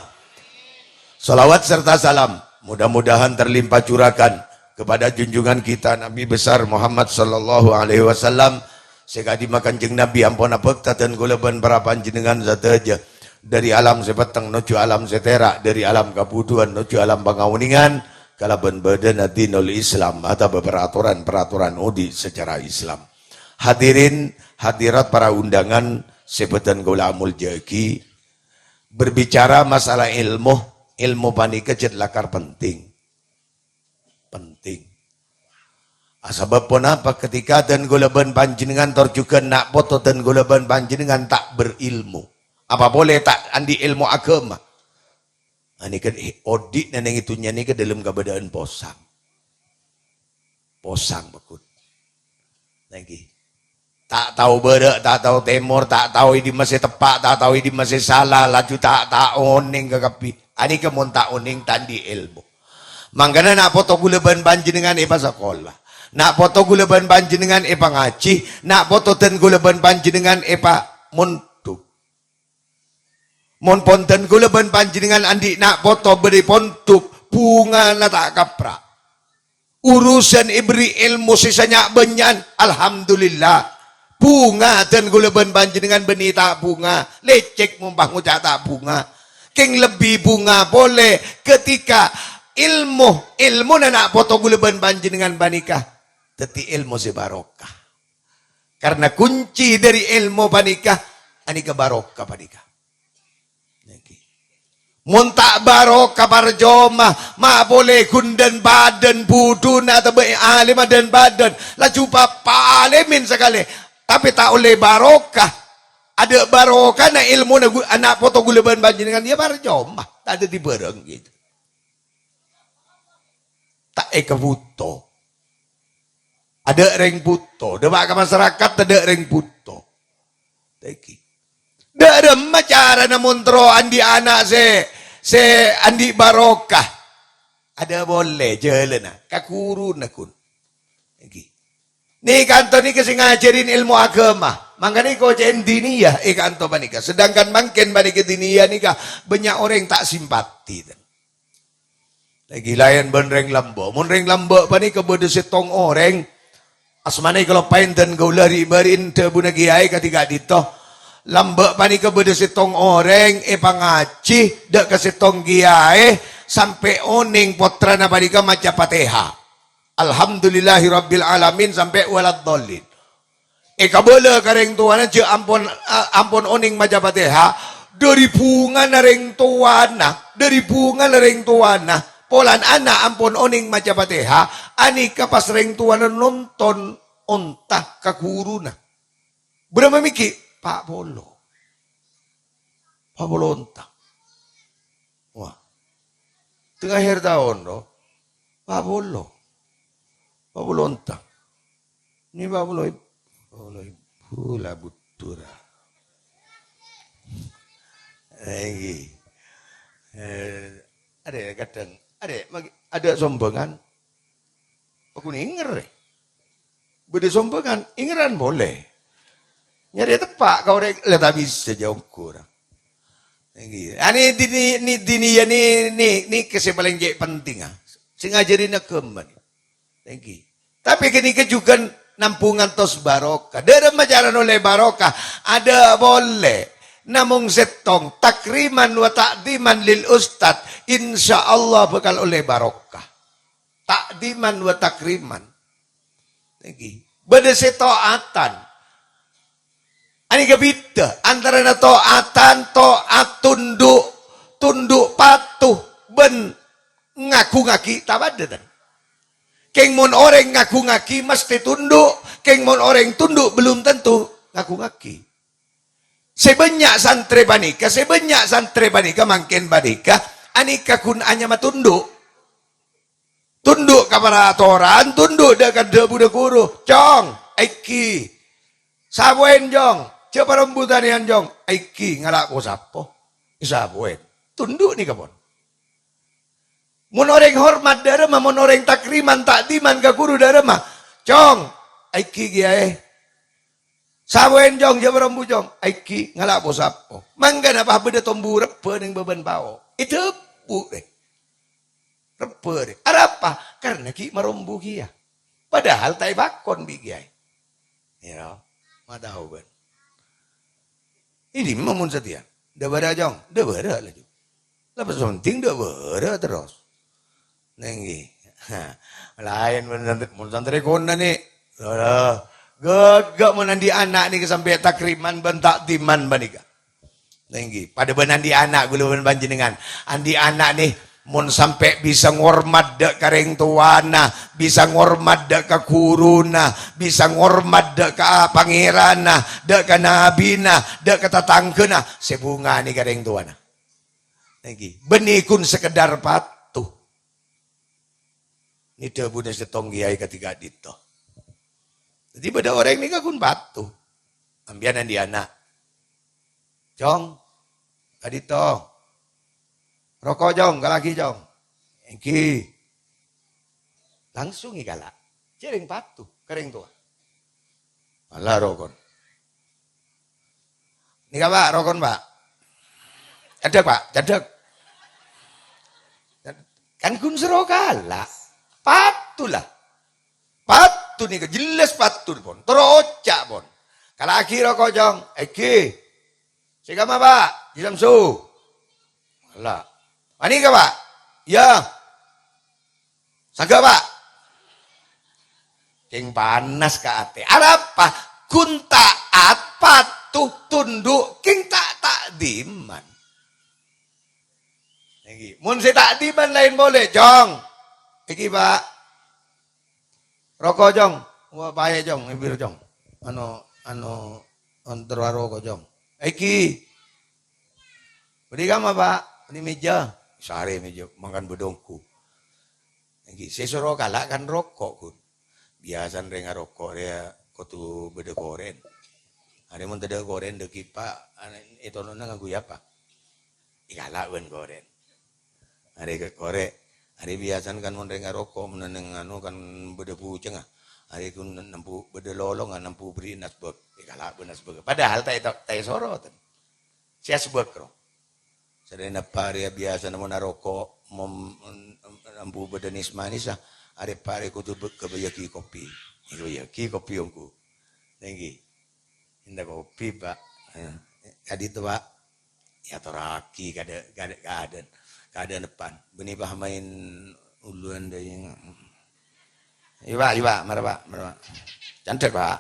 Salawat serta salam mudah-mudahan terlimpah curahkan kepada junjungan kita Nabi besar Muhammad sallallahu alaihi wasallam, sè ka'dimma Kanjeng Nabi ampon abhâkta dân kaulâ bân para panjhennengngan sadhâjâ, dhâri alam sè petteng nojjhu alam sè tèra', dhâri alam kabudhuwân nojjhu alam pangaonèngan, kalabân bâdâna dinul Islam atabâ peraturan-peraturan odi' secara Islam. Hadirin hadirat para undangan sè bhâdhân kaulâ amoljâ'aghi, berbicara masalah èlmo, èlmo panèka cè' lakar penting. Penting. Ah, sabâb ponapa? Ketika dân kaulâ bân panjhennengngan tor jhughân na' poto dân kaulâ bân panjhennengngan ta' berilmu, apa polè ta' andi' èlmo aghâma, anèka, eh, odi' nènèngè dhunnya nèka dâlem kabâdâ'ân posang. Posang, paggun. Nènggi. Ta' tao bârâ', ta' tao tèmor, ta' tao è dimma sè teppa', ta' tao è dimma sè sala, laju ta', ta' onèng kakabbhi. Anèka mon ta' onèng, ta' andi' èlmo. Mangkana na' poto kaulâ bân panjhennengngan èpasakola. Na' poto kaulâ bân panjhennengngan èpangajhi. Na' poto dân kaulâ bân panjhennengngan èpamondhuk. Mon bhunten kaulâ bân panjhennengngan andi' na' poto bâdâ è pondhuk, bhungana ta' kapra'. Urusan èberri' èlmo sè sanya'-bânnya'an, alhamdulillah. Bhunga dân kaulâ bân panjhennengngan bânnè ta' bhunga, lècèk mon pas ngoca' ta' bhunga. Kèng lebbi bhunga polè ketika èlmo, èlmona na' poto kaulâ bân panjhennengngan panèka dhâddhi èlmo sè barokah. Karna kunci dhâri èlmo panèka, anèka barokah panèka. Nènggi. Mon ta' barokah parcoma, ma' polè ghun dhân-bâdhân budhuna atabâ alèmma dhân-bâdhân, laju pa-, paalèmèn sakalè, tapè ta' ollè barokah. Adâ' barokahna èlmona gu-, ana' poto kaulâ bân panjhennengngan, yâ parcoma, ta' dhâddhi bhârâng gitu. Ta' èkabhuto. Adâ' rèng bhuto, dâpa' ka masarakat tadâ' rèng bhuto. Nènggi. Dâ' remma carana mon terro andi' ana' sè, sè andi' barokah? Adâ' polè jhâlânna, ka ghuruna, ghun. Nènggi. Nè kanto nèka sè ngajhârin èlmo aghâma. Mangkana èkoca'è diniyah è kanto panèka. Sedangkan mangkèn panèka diniyah nèka bânnya' orèng ta' simpati. Lagi laèn bân rèng lambâ'. Mon rèng lambâ' panèka bâdâ sèttong orèng, asmana èkaloppaè dân kaulâ ri'-bâri'na dhâbuna kèyaè kadhi ka'dinto. Lambâ' panèka bâdâ sèttong orèng èpangajhi dâ' ka sèttong kèyaè sampè' onèng pottrana panèka maca Fatèha. Alhamdulillahirabbil alamin sampè' waladdallin. Èkabâlâ ka rèng towana jhâ' ampon, a-, ampon onèng maca Fatèha, Dhâri bhungana rèng towana, dhâri bhungana rèng towana, polana ana' ampon onèng maca Fatihah, anèka pas rèng towana nonton onta ka ghuruna. Bârâmma mèghi'? Pa' polo. Pa' polo onta. Wah. Teng akhèr taon, ro. Pa' polo. Pa' polo onta. Ini pa' polo ib-, pa' polo ibu la butura. Iki. Eh, ada kadang, ada, magi-, ada sombangan. Paghun ènger, eh. Bâdâ sombangan, èngeran polè. Nyarè teppa' ka orèng, la ta' bisa jhâ' ongghu ra. Èngghi. Ane dini, ni, dini ya ni, ni, ni sè palèng cè' penting, ah. Sè ngajhâri aghâma ni. Èngghi. Tapè ghânèka jhughân namong ngantos barokah. Dhârâmma carana ollè barokah. Adâ' polè. Namong sèttong, takriman wa ta'dhiman lil ustad. Insyaallah bhâkal ollè barokah. Ta'dhiman wa takriman. Nèkè. Bâdâ sè ta'atan. Anèka bhidhâ antarana ta'atan, ta'at tundhu', tundhu' patuh, bân ngaghungaghi, ta' padâ, tan? Kèng mon orèng ngaghungaghi, mastè tundhu', kèng mon orèng tundhu', belum tentu ngaghungaghi. Sè bânnya' santrè panèka, sè bânnya' santrè panèka, mangkèn panèka, anèka ghun anyama tundhu'. Tundhu' ka paratoran, tundhu' dâ' ka dhâbuna ghuru. "Cong, èngghi. Sapoèn, Cong. Jhâ' parombu tanèyan, Cong. Èngghi, ngala' posapo. Sapoèn." Tundhu' nèka, pon. Mon orèng hormat dhârâmma, mon orèng takriman, ta'dhiman ka ghuru dhârâmma. "Cong, èngghi, Kèyaè. Sapoèn, Cong, jhâ' parombu, Cong. Èngghi, ngala' posapo." Mangkana pas bâdâ tombu rebbhâ neng bâbân pao. Èdhâbu, rè. Rebbhâ, rè. Arapa? Karna ghi' marombu kèya. Padahal ta' èpakon bi' kèyaè. Iyâ, ma' tao, bân. Ini mon satèya. Dâ' bârâ', Cong. Dâ' bârâ' laju. Lah, pas penting dâ' bârâ' terros. Nèngghi. Laèn mon sant-, mon santrè kona, nè. Lah, ghâgghâ mon andi' ana' nèka sampè' takriman bân ta'dhiman panèka. Nèngghi, padâ bân andi' ana' ghulâ bân panjhennengngan. Andi' ana' nè, mon sampè' bisa ngormat dâ' ka rèng towana, bisa ngormat dâ' ka ghuruna, bisa ngormat dâ' ka Pangèranna, dâ' ka nabina, dâ' ka tatangghâna, sè bhungana ka rèng towana. Nèngghi, bânnè ghun sekedar patuh. Nè dhâbuna sèttong kèyaè kadhi ka'dinto. Dhâddhi bâdâ orèng nèka ghun patuh. Sampèyan andi' ana'. "Cong, ka'dinto. Roko', Cong, kala'aghi, Cong." "Èngghi." Langsung èkala'. Jhâ' rèng patuh ka rèng towa. Ala rokon. Nèka, Pak, rokon, Pak. Candhâk, Pak, candhâk. Kan ghun soro kala'. Patuh la. Patuh nèka jelas patuh, pon. Terro oca', pon. "Kala'aghi roko', Cong." "Èngghi." "Sè kamma, Pak?" "Ji Samsu." "La. Panèka, Pak?" "Iyâ." "Sangghâ, Pak?" Kèng panas ka atè. Arapa? Ghun ta'at, patuh, tundhu', kèng ta' ta'dhiman. Èngghi. Mon sè ta'dhiman laèn polè, "Cong." "Èngghi, Pak." "Roko', Cong." "Wah, paè, Cong, èmbir, Cong. Ano, ano, ontor roko', Cong." "Èngghi." "Bâdâ è kamma, Pak?" "Bâdâ è mèja." Sarè mèja, mangkana bâdâ ongghu. Èngghi, sè soro kala' kan roko', ghun. Biyasana rèng aroko' rèya kodhu bâdâ korèn. Arè mon tadâ' korèn, dâgghi' pa-, ètonona ngangghuy apa? Èkala' bân korèn. Arè ka-, korè', arè biyasana kan mon rèng aroko', mon neng anu kan bâdâ bhucèngnga. Arè ghun nembu bâdâ lolongnga, nembu bherri'na asbâk. Èkala' bân asbâk. Padahal ta' èto-, ta' èsoro, ten. Sè asbâk, ro. Sarèna pa' arè biyasana mon aroko', mom-, embu bâdâ nis-manissa, arè pa' arè kodhu bâ-, kabâyyâghi kopi. Èkabâyyâghi kopi ongghu. Nèngghi. Ènta kopi, Pak. Eh, ka'dinto, Pak. Èyatorraghi kadâ-, kadâ-, kadâ-, kadâ' depan. Bânnè pahamain uluan dâi. Iyâ, Pak, iyâ, Pak. Mara, Pak. Mara, Pak. Candhâk, Pak.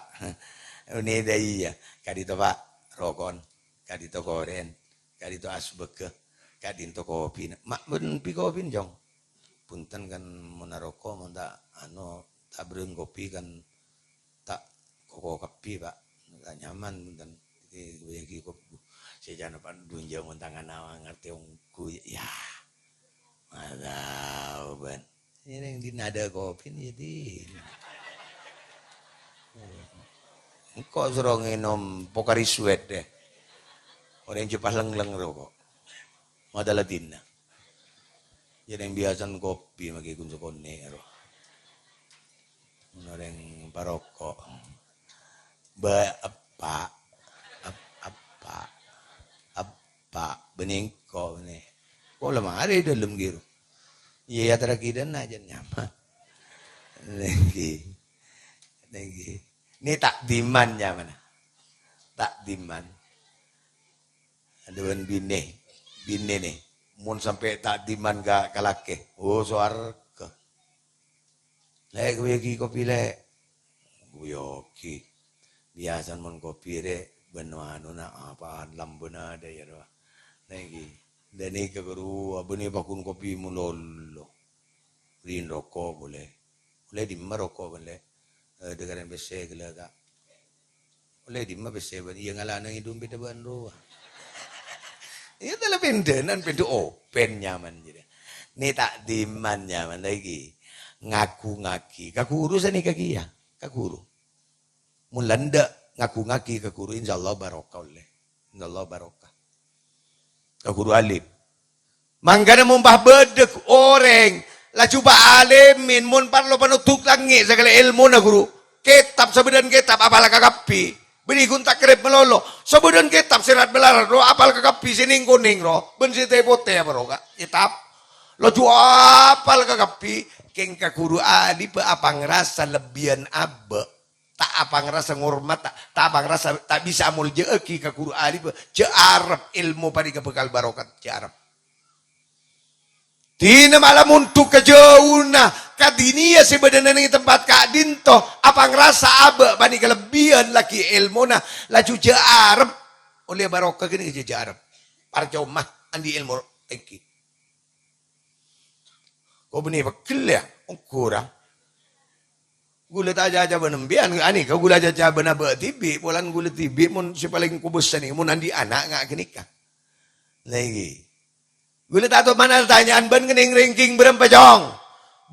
Bânnè dâi, iyâ. Ka'dinto, Pak. Rokon. Ka'dinto korèn. ka'dinto asbâgâ, ka'dinto kopina. Ma' bân pi kopina, Cong? Bhunten kan mon aroko', mon ta' anu, ta' bârâng kopi kan ta' koko kabbhi, Pak. Ta' nyaman, bhunten. Dhâddhi, bâgiyâ kopi. Sè jhâna, Pak, dhunnya mon tangan awang ngartè ongghu, ya. Matau, bân. Iyâ, neng dinna' adâ' kopi, iyâ, di. Engko' soro ngènom Pocari Sweat, deh. Orèng jhâ' pas lèng-lèng roko'. Matala dinna'. Iyâ, neng biyasana kopi, maghi ghun sakonè', ro. Orèng paroko'. Ba-, eppa'. Ep-, eppa'. Eppa'. Bânnè engko', bânnè. Kok la marè dâlem, ghi, ro. Iyâ, ya, tara kidâna, jhân nyaman. Nèngghi. Nèngghi. Nè takdiman nyamana. Takdiman. Adâ' bân binè. Binè, nè. Mon sampè' takdiman ka, ka lakè. Oh, sowarghâ. Lè', kopi ghi, kopi, Lè'. Kopi ghi. Biyasana mon kopi rè' bân anuna apaan lambâna adâ' iyâ rowa. Nèngghi. Ghânèka ghuru, abâ nè paghun kopi malolo. Rin roko' polè. Ollè dimma roko' polè? Eh, dâgârân pèssè ghellâ', Ka'. Ollè dimma pèssè bân iyâ ngala' neng è dompètta bân rowa. Iyâ, tala pèndhânan, pèndhâ open nyaman jârèya. Nè takdiman nyaman lagi. Ngagungngaghi. Ka ghuru sanèka kèya. Ka ghuru. Mon la endâ' ngagungngaghi ka ghuru, insyaallah barokah ollè. Insyaallah barokah. Ka ghuru alim. Mangkana mon pas bâdâ orèng laju pa'alimin, mon parlo panodhuk langngè' sakalè èlmona, ghuru. Kètab sabâdhân kètab apal kakabbhi. Bânnè ghun takrib malolo. Sabâdhân kètab sèrat malarat lo apal kakabbhi sè nèng-konèng ro, bân sè tè-potè apa ro, Ka'? Kètab. Laju apal kakabbhi, kèng ka ghuru alim bâ' apangrasa lebbiyân abâ'. Ta' apangrasa ngormat, ta', ta' apangrasa ta' bisa amoljâ'aghi ka ghuru alim, jhâ' arep èlmo panèka bhâkal barokah, jhâ' arep. Dinah mala mondhuk ka jhâuna, ka diniyâ sè bâdâna neng tempat ka'dinto, apangrasa abâ' panèka lebbiyân laghi èlmona, laju jhâ' arep. Ollè barokah ghânèka jhâ', jhâ' arep. Parcoma andi' èlmo èngghi. Ko' bânnè pegghel, yâ? Ongghu ra. Ghulâ ta' aca-caca bân empèyan, anèka ghulâ aca-caca bân abâ' dhibi', polana ghulâ dhibi' mon sè palèng kobâsa nèka mon andi' ana' nga' ghânèka. Nah, èngghi. Ghulâ ta' toman tanya'an bân ngènèng ranking bârâmpa, Cong?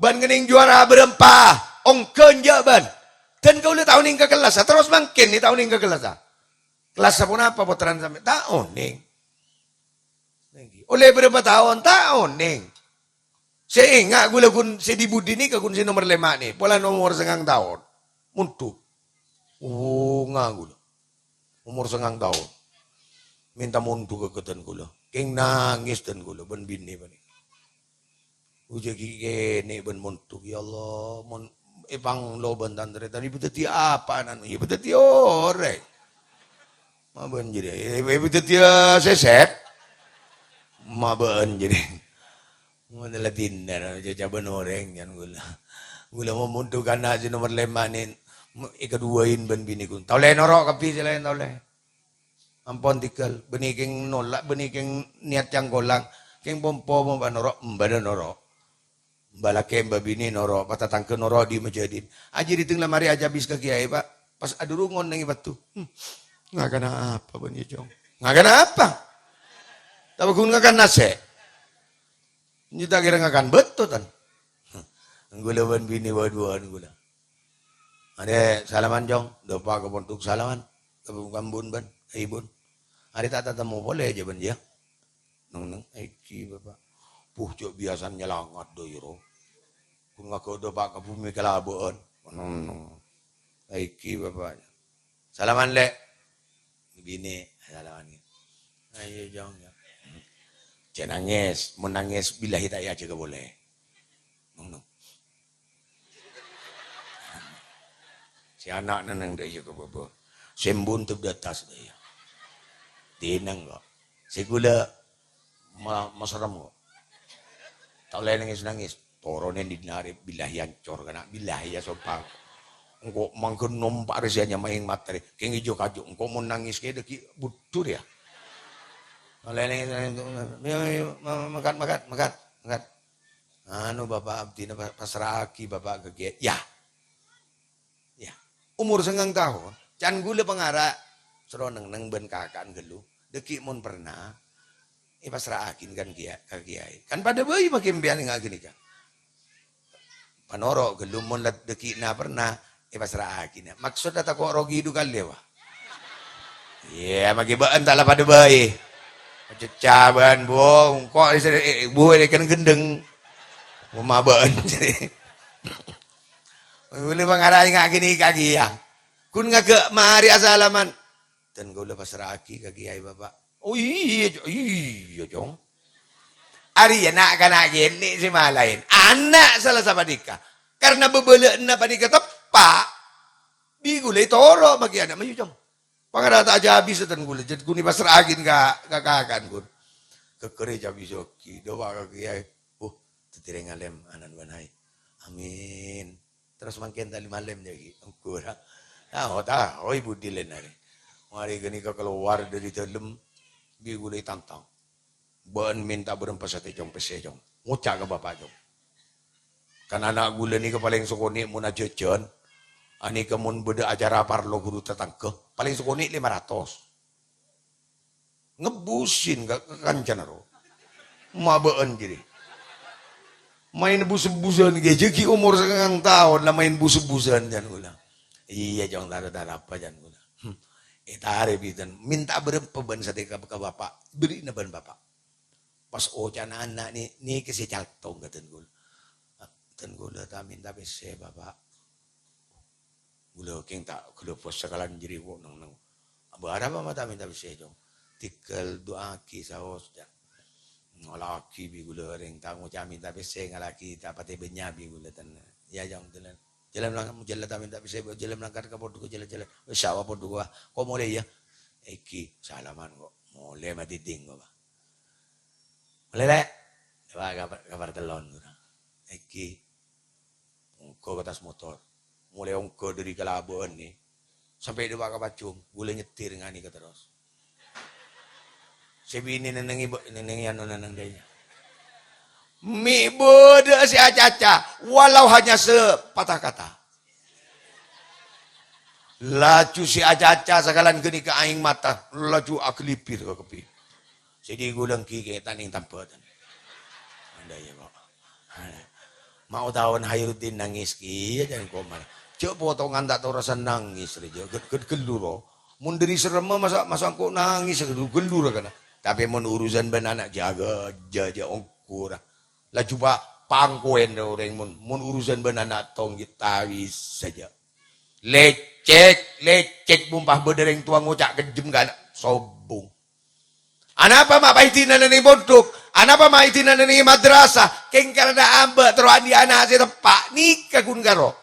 Bân ngènèng juwara bârâmpa? Ongghâ enjâ' bân. Dân kaulâ ta' onèng ka kellassa, terros mangkèn nè ta' onèng ka kellassa. Kellassa ponapa pottrana sampèyan? Ta' onèng. Èngghi. Ollè bârâmpa taon? Ta' onèng. Sè enga' ghulâ ghun sè di-budi nèka ghun sè nomer lèma' nè, polana omor sangang taon. Mondhuk. Onga ghulâ. Omor sangang taon. Mènta mondhuk ka dân ghulâ. Kèng nangès dân ghulâ bân binè panèka. Ojhâ ghi' kènè' bân mondhuk, ya Allah, mon èpanglo bân tan-tarètan, èpadhâddhi apa anan? Èpadhâddhi orèng. Ma' bân jârèya, èpadhâddhi sèsèt. Ma' bân jârèya. Mon la dinner, aca-caca bân orèng, can ghulâ. Ghulâ mon mondhuk ana' sè nomer lèma' nè, èkaduwâin bân binè ghun. Ta' ollè noro' kabbhi sè laèn, ta' ollè. Ampon tèghâl, bânnè kèng nolak, bânnè kèng niyat cangkolang, kèng pon-pon mon bâ' noro', embâna noro'. Embâ lakè, embâ binè noro', patatangghâ noro' dhi majâdin. Ajhi rèdhing la marè acabis ka kèyaè, Pak. Pas adurungon neng è paddhu. Hmm. Ngakana apa bân yâ, Cong? Ngakana apa? Ta' paggun ngakan nasè'. Nyi ta' kèra ngakan bâto, tan. Ghulâ bân binè wa-duwâ'ân ghulâ. Arè salaman, Cong, dâpa' ka pondhuk salaman, ka bu-, ka embun bân, ka ibun. Arè ta' tatemmo polè jâ bân jâ. Neng-neng, èngghi, Bapa'. Puh, jâ' biyasana nyalangat dâ' iyâ, ro. Ghun ngaghâ' dâpa' ka bhumè kalabâ'ân. Neng-neng. Èngghi, Bapa'. Salaman, Lè'. Binè, salaman. Ayo, Cong, ya. Jâ' nangès. Mon nangès, billahi ta' èajhâghâ polè. Ngono. Sè ana'na neng dâ' iyâ ka bâbâ. Sè embun tep dâ' attas dâ' iyâ. Dineng kok. Sè ghulâ ma-, maserrem kok. Ta' ollè nangès-nangès. Toronè dinna' arè billahi ancor kana'. Billahi yâ, sompah. Engko' mangghân nompa' rè sè anyamaèn matè rè. Kèng ijâ kaju. Engko' mon nangès kè dâggi' budhur yâ. Oleh, oleh, oleh, oleh, mangkat, mangkat, mangkat, mangkat. Anu, Bapa' abdhina pa-, pasra'aghi, Bapa', ka kèyaè. Yâ. Yâ. Umur sangang taon, can ghulâ pangara soro neng-neng bân kaka'na ghâllu. Dhâggi' mon perna, èpasra'aghi kan kèya-, ka kèyaè. Kan padâ bhâi makè empèyan nga' ghânèka. Panoro' ghâllu mon la dhâggi'na perna, èpasra'aghina. Maksodda tako' rogi du kalè, wa. Iyâ, maghi bâ'na ta' la padâ bhâi. Ceccaban, bu, engko' is-, eh, eh, bu, eh, kan gendeng. Mabâ'na. Ghulâ pangaraè nga' ghânèka kèya. Ghun ngaghâ' marè asalaman. Dan kaulâ pasra'aghi ka kèyaè, Bapa'. Oh, iyâ, Jo-, iyâ, Cong. Arèya na'-kana' kènè' sè malaèn. Ana' sala sapanèka. Karna bhâbhâlâ'ânna panèka teppa', bi' ghulâ ètoro' makè ana'. Mayu, Cong. Pangara ta' ajâbis, tan ghulâ. Jhât ghun èpasra'aghi ka, ka kaka'na ghun. Ghâgghâr èjâbisaghi. Du'a ka kèyaè. Uh, dhâddhi rèng alèm, ana' bân haè. Amin. Terros mangkèn tali malem jâ' ghi'. Ongghu ra. Tao, tao, oi budi lèn arè. Marè ghânèka kalowar dâri dâlem, bi' ghulâ ètantang. Bâ'na mènta bârâmpa satè, Cong, pèssè, Cong. Ngoca' ka Bapa', Cong. Kan ana' ghulâ nèka palèng sakonè' mon ajhâjhân. Anèka mon bâdâ acara parlo ghuru tatangghâ, palèng sakonè' lèma ratos. Ngebbusin ka, ka kancana ro. Mabâ'ân jârèya. Maèn bus-busan, ghi, jâ' ghi' omor sangang taon la maèn bus-busan, can ghulâ. Iyâ, Cong, tara-tara apa, can ghulâ. Hmm. Ètarè bhidhân. Mènta bârâmpa bân satè ka, ka Bapa'. Bherri'na bân Bapa'. Pas oca'na ana' nè-, nèka sè caltong ka dân ghulâ. Dân ghulâ ta' mènta pèssè, Bapa'. Ghulâ kèng ta' ghâlâbâs sakalan jârèya, kok neng-neng. Bârâmpa ma' ta' mènta pèssè, Cong. Tèngghâl du'aaghi saos, jâ'. Ngala'aghi bi' ghulâ rèng ta' ngoca' mènta pèssè, ngala'aghi ta' patè bânnya' bi' ghulâ, tan. Yâ, Cong, jhâlân. Jhâlân lang-, jhâlân ta' mènta pèssè, jhâlân mangkat ka pondhuk, jhâlân, jhâlân. Wis, sawa pondhuk, wa. Kok molè, yâ? Èngghi, salaman kok. Molè madhidhing, kok, wa. Molè, Lè'. Coba ka, ka partellon, ghuru. Èngghi. Ongghâ ka attas motor. Molaè ongghâ dâri kalabâ'ân, nè. Sampè' dâpa' ka pajhung, ghulâ nyètir nganèka terros. Sè binè nennengngè bâ-, nennengngè anu nenneng dâiyâ. Mè' bâdâ'â sè acaca, walau hanya sepatah kata. Laju sè acaca sakalan ghânèka aèng mata, laju aghâlibir ka kabbhi. Sè dhi ghulâ èngghi kè tanèng tambhâ, tan. Andâ, iyâ, kok. Ma' otabâna Khairuddin nangès kèya, jhân Komar. Jhâ' potongan ta' torosan nangès rè, jhâ'. Ghed-, ghed-, ghellu, ro. Mon dâri serremma masa', masa' engko' nangès, ghellu, ghellu, ra, kana. Tapè mon urusan bân ana', jâgâ, jâ-, jâ-, ongghur, ra. Laju pa-, pangkowen, ra, orèng, mon, mon urusan bân ana' tong, ghi' tawis sajâ. Lècèk, lècèk, mon pas bâdâ rèng towa ngoca' kejjhem ka ana', sobung. Anapa ma' paèdina neng pondhuk? Anapa ma' èdina neng madrasah? Kèng karana abâ' terro andi' ana' sè teppa', nèka ghun karo.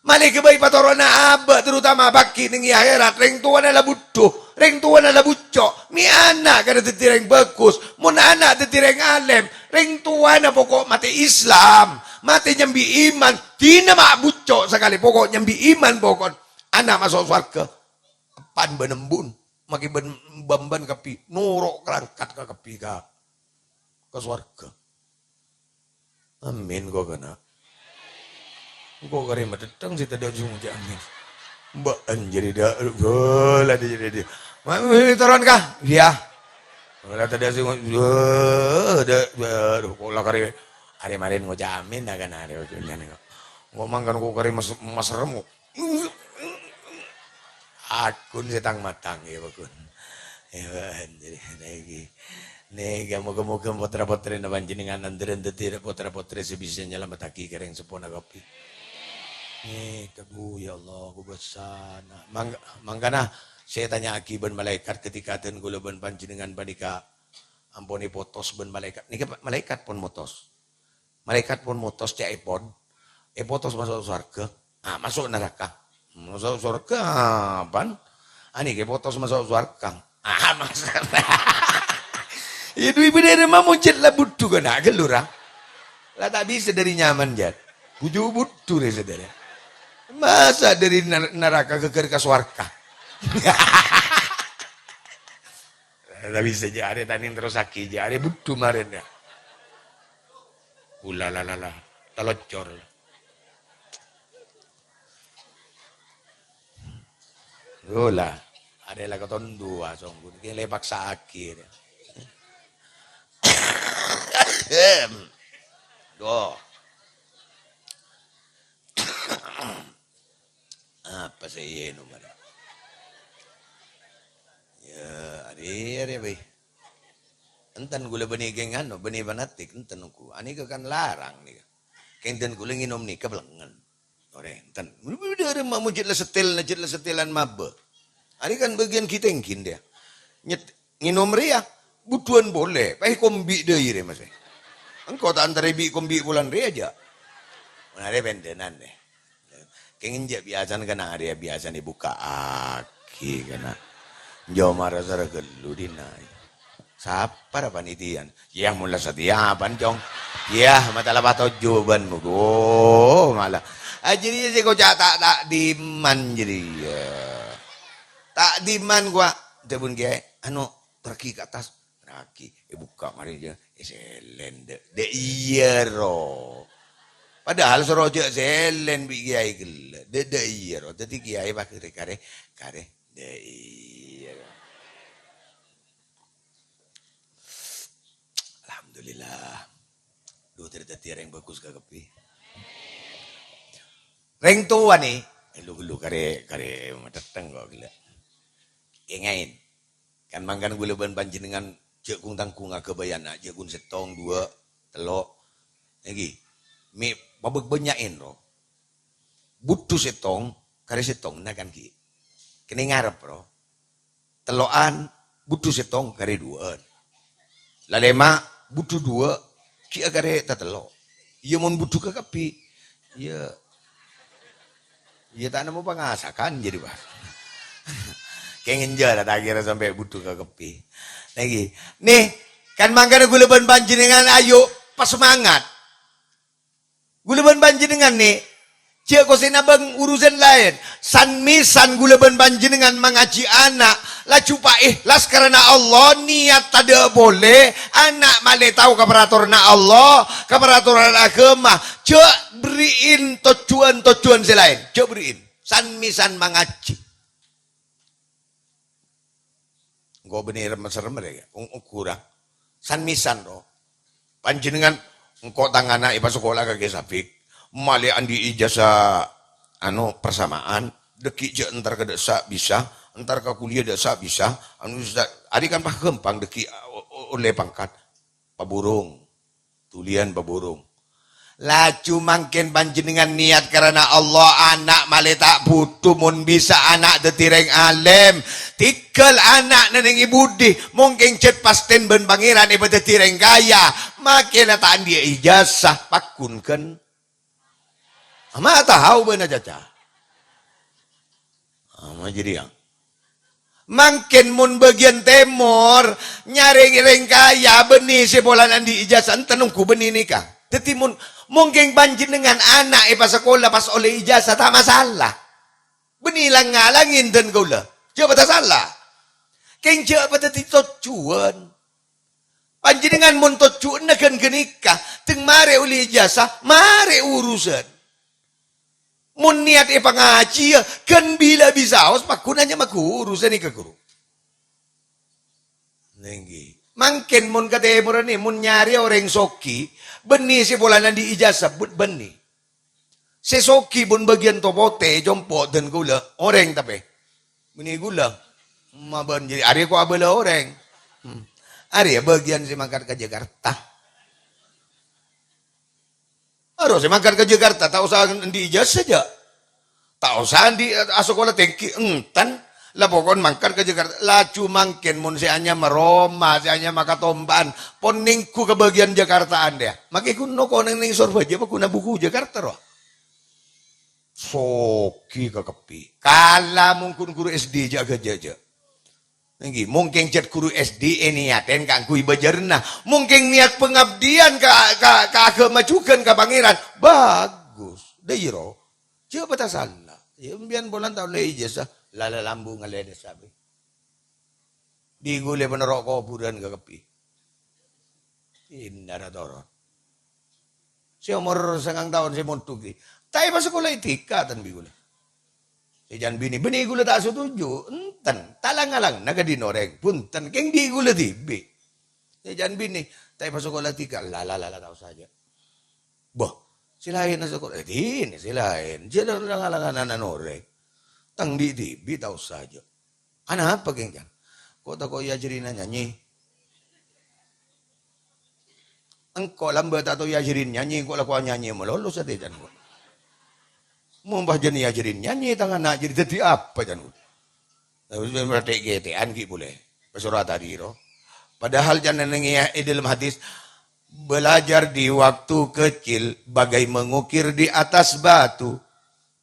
Malè ghâbây patoro'na abâ', terutama bâgi neng è akhèrat, rèng towana la budhu, rèng towana la bucco'. Mè' ana' kana dhâddhi rèng bhâghus, mon ana' dhâddhi rèng alèm, rèng towana poko' matè Islam, matè nyambi iman, dina ma' bucco' sakalè, poko' nyambi iman pokon. Ana' maso' sowarghâ, pan bân embun. Makè bân, bân-bân kabbhi, noro' kalangkat ka kabbhi ka, ka sowarghâ. Amin, kok kana. Engko' karè madheddhâng sè tadâ' sè ngoca' amin. Mbak anjri dâ', bola dâ', dâ', dâ'. Ma-, ma-, toron ka? Iyâ. Bola tadâ' sè ngo-, dâ', dâ', dâ', kok la karè, arè marèn ngoca' amin, nah, kan, arè ojunan kok. Engko' mangkana kok karè mas-, maserrem kok. Aghun sè tang-matang, ya, Pak Gun. Ya, Pak, jadi, nèki. Nèki, moga-moga potra-potrina panjhennengan andhârân dhâddhi potra-potri sè bisa nyalamettaghi ka rèng seppona kabbhi. Nèka, Bu, ya Allah, kobâsana. Mang-, mangkana sè ètanya'aghi bân malaèkat ketika dân kaulâ bân panjhennengan panèka ampon èpotos bân malaèkat. Nèka, Pak, malaèkat pon motos. Malaèkat pon motos ca'èpon, èpotos maso' sowarghâ, ah, maso' naraka. Maso' sowarghâ, apaan? Anèka èpotos maso' sowarghâ. Ah, maso'. Ya, dhu bhender, ma' mon cè' la budhu kana', ghâllu, ra? La ta' bisa dâri nyaman, jhât. Buju budhu, rè, sadhâjâ. Masa dâri nar-, naraka ghâgghâr ka sowarghâ? Ta' bisa jâ' arè ta' nèng terrossaghi jâ' arè budhu marèn yâ. Ula la la la. Talocor. Ula. Arè la katon duwâ' songghun. Kèng lè paksa'aghi. Duh. Apa sè èyènom arè? Yâ, arè, arè, bhâi. Enten kaulâ bânnè kèng anu, bânnè fanatik, enten ongghu. Anèka kan larang nèka. Kèng dân kaulâ ngènom nèka bâlengngen. Orèng, enten. Bâdâ arè ma' mojâ la setel, la jâ' la setelan mabâ. Arè kan bâgiyân ghi-tèngghi, dâ. Nyet-, Ngènom rèya, budhuwân polè, paè kombi' dâi rè, Mas. Engko' ta' antarè bi' kombi' polana rèya, jâ'. Mon arè pendhânan, dâ. Kèng enjâ' biyasana kana' arèya biyasana èbukka'aghi kana'. Enjâ' mara sara ghâllu dinna'. Sapa ra panitiana? Iyâ, mon la satèya bân, Cong. Iyâ, matala patojjhu bân, modhu, mala. Ah, jârèya sè koca' ta', ta'diman jârèya. Ta'diman, kowa. Dhâbuna kèyaè, anu, Terraghi ka attas, terraghi, èbukka' marè jâ, èsèlèn, dâ', dâ' iyâ ro. Padahal soro jâ' sèlèn bi' kèyaè ghellâ', dâ', dâ' iyâ ro. Dâddhi kèyaè pas karè, karè, karè, dâ' iyâ ro. Alhamdulillah. Duh, ter-, dâddhi orèng bhâghus kakabbhi. Rèng towa nè, ghâllu-ghâllu karè, karè matèttèng kok ghellâ'. Èngaè. Kan mangkana kaulâ bân panjhennengngan jâ' ghun-tangghung aghâbây ana', jâ' ghun sèttong, duwâ', tello'. Ènggi, mè' pabâk-bânnya'è, ro. Budhu sèttong, karè sèttongnga kan, ghi. Kènè' ngarep, ro. Tello'an, budhu sèttong, karè duwâ'ân. La lèma', budhu duwâ', ghi' karè tatello'. Iyâ, mon budhu kakabbhi. Iyâ. Iyâ, ta' nemmo pangasakan jârèya, Pak. Kèng enjâ' la ta' kèra sampè' budhu kakabbhi. Nènggi. Nè, kan mangkana kaulâ bân panjhennengngan ayo pasemangat. Kaulâ bân panjhennengngan nè, jâ' kosèna bân urusan laèn. San-mèsan kaulâ bân panjhennengngan mangajhi ana', laju pa-, èhlas karana Allah, niyat tadâ' polè, ana' malè tao ka paratoranna Allah, ka paratoran aghâma. Jâ' berri'in tojjhuwân-tojjhuwân sè laèn. Jâ' berri'in. San-mèsan mangajhi. Engko' bânnè remma-serremma rè, ong-, ongghu ra. San-mèsan, ro. Panjhennengngan engko' tang ana' èpasakola ka Kè Sabik, malè andi' ijazah, anu, persamaan, dâggi' jâ' entar ka dâ' essa' bisa, entar ka kuliah dâ' essa' bisa, anu, Ustaz, arè kan pas ghâmpang dâggi', o-, o-, ollè pangkat. Paburung. Dhuliyân paburung. Laju mangkèn panjhennengngan niyat karana Allah, ana' malè ta' budhu, mon bisa ana' dâddhi rèng alèm. Tèghâl ana' nènèngè budi, mongkèn jhât pastèn bân Pangèran èpadâddhi rèng kaya. Makè la ta' andi'â ijazah, pagghun ghân. Ma' tao bâ'na, Caca. Ah, ma' jârèya. Mangkèn mon bâgiyân tèmor, nyarè rèng kaya, bânnè sè polana andi' ijazah, enten ongghu bânnè nèka. Dâddhi mon, mongkèn panjhennengngan ana' èpasakola pas ollè ijazah, ta' masalah. Bânnè lang-ngalangè dân kaulâ. Jâ' padâ sala. Kèng jâ' padâ dâddhi tojjhuwân. Panjhennengngan mon tojjhuwânna ghân ghânèka, tèng marè ollè ijazah, marè urusan. Mon niyat èpangajhiyâ, ghân bilâ bisaos, pagghun anyama ghuru sanèka, ghuru. Nènggi. Mangkèn mon katèmorrâ nè, mon nyarè orèng soghi, bânnè sè polana andi' ijazah, bân-, bânnè. Sè soghi pon bâgiyân to-potè, compo' dân kaulâ, orèng tapè. Bânnè kaulâ. Mabân jârèya, arè ko' abâlâ orèng. Hmm. Arèya bâgiyân sè mangkat ka Jakarta. Arè sè mangkat ka Jakarta, ta' osa andi' ijazah jâ'. Ta' osa andi' asakola tèngghi, enten. La pokon mangkat ka Jakarta. Laju mangkèn mon sè anyama Roma, sè anyama Katombaan, pon nèngghu ka bâgiyân Jakartaan rèya. Makè ghun no konèng nèng Sorbhâjâ, pagghun abuku Jakarta, ro. Soghi kakabbhi. Kala mongghun ghuru S D jâ'-ghâjâ' jâ'. Ènggi, mongkèn jât ghuru S D èniyatèn kaangghuy bâjârânna. Mongkèn niyat pangabdiyân ka, ka, ka aghâma jhughân ka Pangèran. Bagus. Dâ' iyâ, ro. Jâ' padâ sala. Yâ, empèyan polana ta' ollè ijazah. Lala lambung alè dâ' sabâ. Bi' ghulâ panoro' kobhurân kakabbi. Ènna' ra toron. Sè omor sangang taon sè mondhuk ghi. Ta' èpasakola etika ten bi' ghulâ. Sè can binè, "Bânnè ghulâ ta' setuju." Enten, ta' lang-ngalangana ka dinna orèng. Bhunten, kèng bi' ghulâ dhibi'. Sè can binè, "Ta' èpasakola etika." "La, la, la, la, ta' osa jâ'." "Bâh, sè laènna sakola." "Eh, dinè sè laèn. Jâ' lang-ngalangana orèng. Tang bi' dhibi' ta' osa jâ'." "Anapa, kèng, can?" "Ko' tako' èajhâri nyanyi." "Engko' lambâ' ta' tao èajhâri nyanyi, engko' lako anyanyi malolo satèya, can, ko'." "Mon pas jân èajhâri nyanyi tang ana' jârèya dhâddhi apa, can, ko'?" Tapi sampeyan perhatikan, ghi' polè. Pas ora tadi, ro. Padahal can neng è, è dalam hadis, "Belajar di waktu kecil bagai mengukir di atas batu."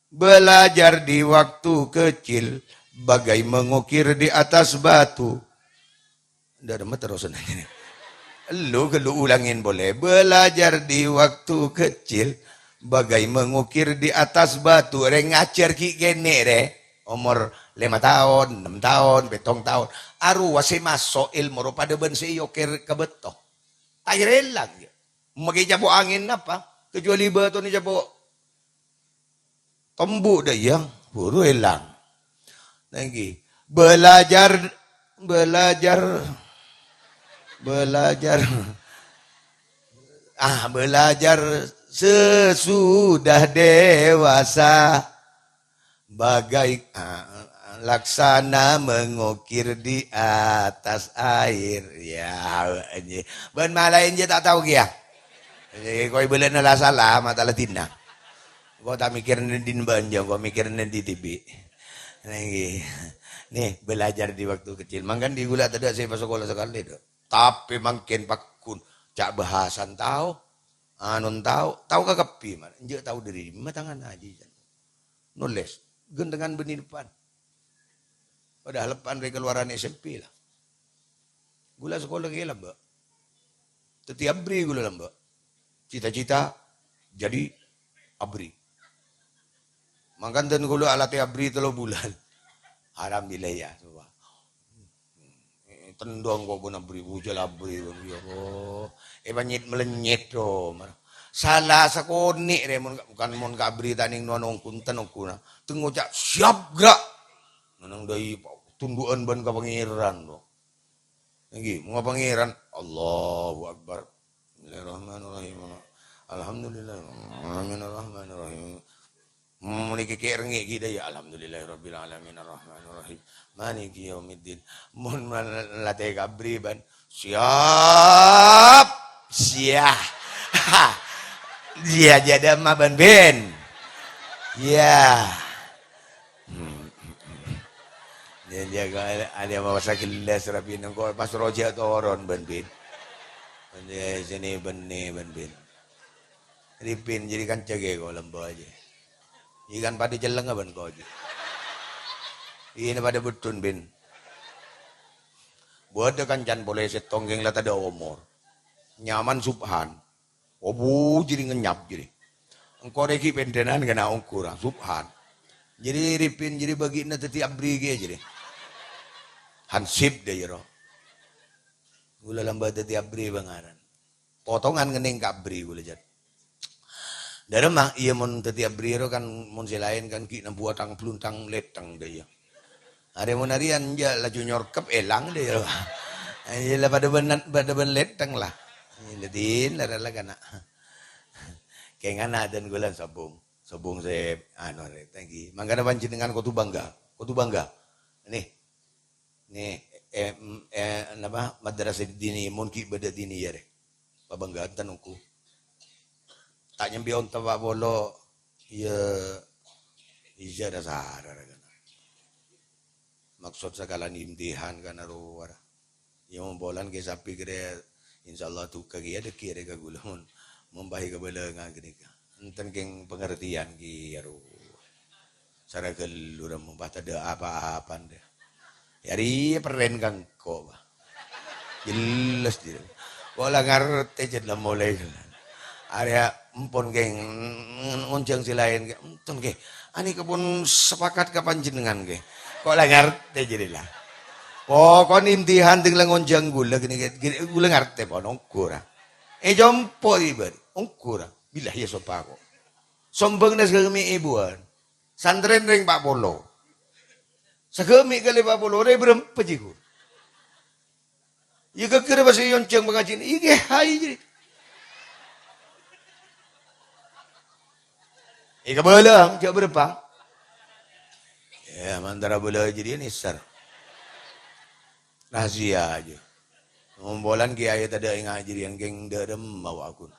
Belajar di waktu kecil bagai mengukir di atas batu. Ndak ada terus nanya. Lu, lu ulangin boleh. Belajar di waktu kecil bagai mengukir di atas batu. Rèng ngajhâr ghi' kènè', rè. Omor lèma taon, ennem taon, pèttong taon. Arowa sè maso' èlmo ro padâ bân sè èokèr ka bâto. Ta' kèra èlang, yâ. Makè ècapo' angèn napa? Kecuali bâtona ècapo' tombu' dâ' iyâ, buru èlang. Nèngghi, belajar, belajar, belajar, ah, belajar sesudah dewasa. Bagai, ah, laksana mengukir di atas air. Ya, anjing. Bân malaèn jâ' ta' tao kèya. Anjing, kok bâlâna la sala, mata la dina. Kok ta' mèkkèrè nèndi bânjâ, kok mèkkèrè nèndi dhibi'. Nèngghi. Nih, belajar di waktu kecil. Mangkana di ghulâ tadâ' sè pasakola sakalè, do. Tapè mangkèn pagghun. Ca' bhâsana tao. Anona tao. Tao kakabbhi, man. Enjâ' tao dâri dimma tangan aji, can. Nolès, ghântengan bânnè leppa'an. Padahal leppa'an rè kalowaran S M P la. Ghulâ sakola kèya lambâ'. Dhâddhi abbri ghulâ lambâ'. Cita-cita jadi abbri. Mangkana dhân ghulâ alatè abbri tello bulân. Alhamdulillah ya, coba. Eh, tendhâng kok bân abbri, bujâl abbri, bân, ya Allah. Eh, panyèt-malenyèt, do, mar. Sala sakonè', rè, mon, kan mon ka abbri ta' nèng nonong kunten ongghuna. Tèng ngoca', "Siap, gerak!" Nonong dâi, tundu'ân bân ka Pangèran, do. Èngghi, mon ka Pangèran, Allahu Akbar. Bismillahirrahmanirrahim. Alhamdulillah. Amin. Arrahmanirrahim. Mon èkè' rengngè' ghi' dâ' iyâ, "Alhamdulillahirabbil alamin, arrahmanirrahim, maliki yaumiddin." Mon mal-, latè kabbri bân, "Siap, siah." Iyâ, jâ' dâ' emma bân bin. Iyâ. Hmm. Jâ', jâ', kok alè, alè mawasa gellas, rabi nengko pas roja toron bân bin. Bân, iyâ, sènè bânnè bân bin. Rèpèn jârèya kanca ghi' ko' lambâ' jâ. Ikan padâ cellèngnga bân ko' jâ. Iyâ padâ bhuddhun, bin. Bâdâ kancana polè sèttong kèng la tadâ' omor. Nyamana Subhan. Obu jârèya ngenyap jârèya. Engko' rè ghi' pèndhânan kèna ongghur, Subhan. Jârèya rèpèn jârèya bâgi'na dhâddhi abbri kèya jârèya. Hansip dâ' iyâ ro. Ghulâ lambâ' dhâddhi abbri bângaran. Potongan ngennèng ka abbri ghulâ, jât. Dâremma, iyâ, mon dhâddhi abbri ro kan, mon sè laèn kan ghi' nambuwâ tang-bluntang lèttèng dâ' iyâ. Arè mon arèyan jâ' laju nyorkep èlang dâ' iyâ. Iyâ la padâ bân, padâ bân lèttèng la. Iyâ, dhâddhi la, la, la kana'. Kèng ana' dân ghulâ sobung. Sobung sè anu arè, tèngghi. Mangkana panjhennengngan kodhu bangga. Kodhu bangga. Nih, Nih, eh, em, eh, napa, madrasah dini, mon ghi' bâdâ dini, yâ, rè. Pabânggâ'ân ongghu. Ta' nyambi onta pa' polo, yâ, iyâ, dasar, kan. Maksud sakalèn imtihan, kan, arowa. Yâ, mon polana ghi' sapi ghâriyâ, insyaallah, duka ghi' yâ, dâgghi' rè ka ghulâ, mon, mon bhâi kabâlângan ghânèka. Enten kèng pangartèyan ghi, arowa. Sara ghâllu ra mon pas tadâ' apa-apana, dâ. Yâ rèya perrèn ka engko', Pak. Jelas, jelas. Kok la ngartè, jât la molaè. Arèya empon, kèng, ngonjhâng sè laèn, kèng. Enten, kèng. Anèka pon sepakat ka panjhennengngan, kèng. Kok la ngartè, jârèya la. Pokokna imtihan ding la ngonjhâng ghulâ ghânèka, ghânèka ghulâ ngartè pon, ongghu ra. Ècompo' ribâ, ongghu ra. Bilâ iyâ sopa ko'. Sombhângnga saghâmè' èbuwân. Santrèn rèng pa' polo. Saghâmè' kalè pa' polo, rè bârâmpa jiyâ ghun. Iyâ ghâghârâ pas èyonjhâng pangajiyân, iyâ kè hai jârèya. Èkabâlâ, jhâ' bârâmpa. Yâ, mantara bâlâ jârèya nèsèr. Rahasia jâ. Mompolana kèyaè tadâ' è ngajhâriyân kèng dâ' remma wa' ghun.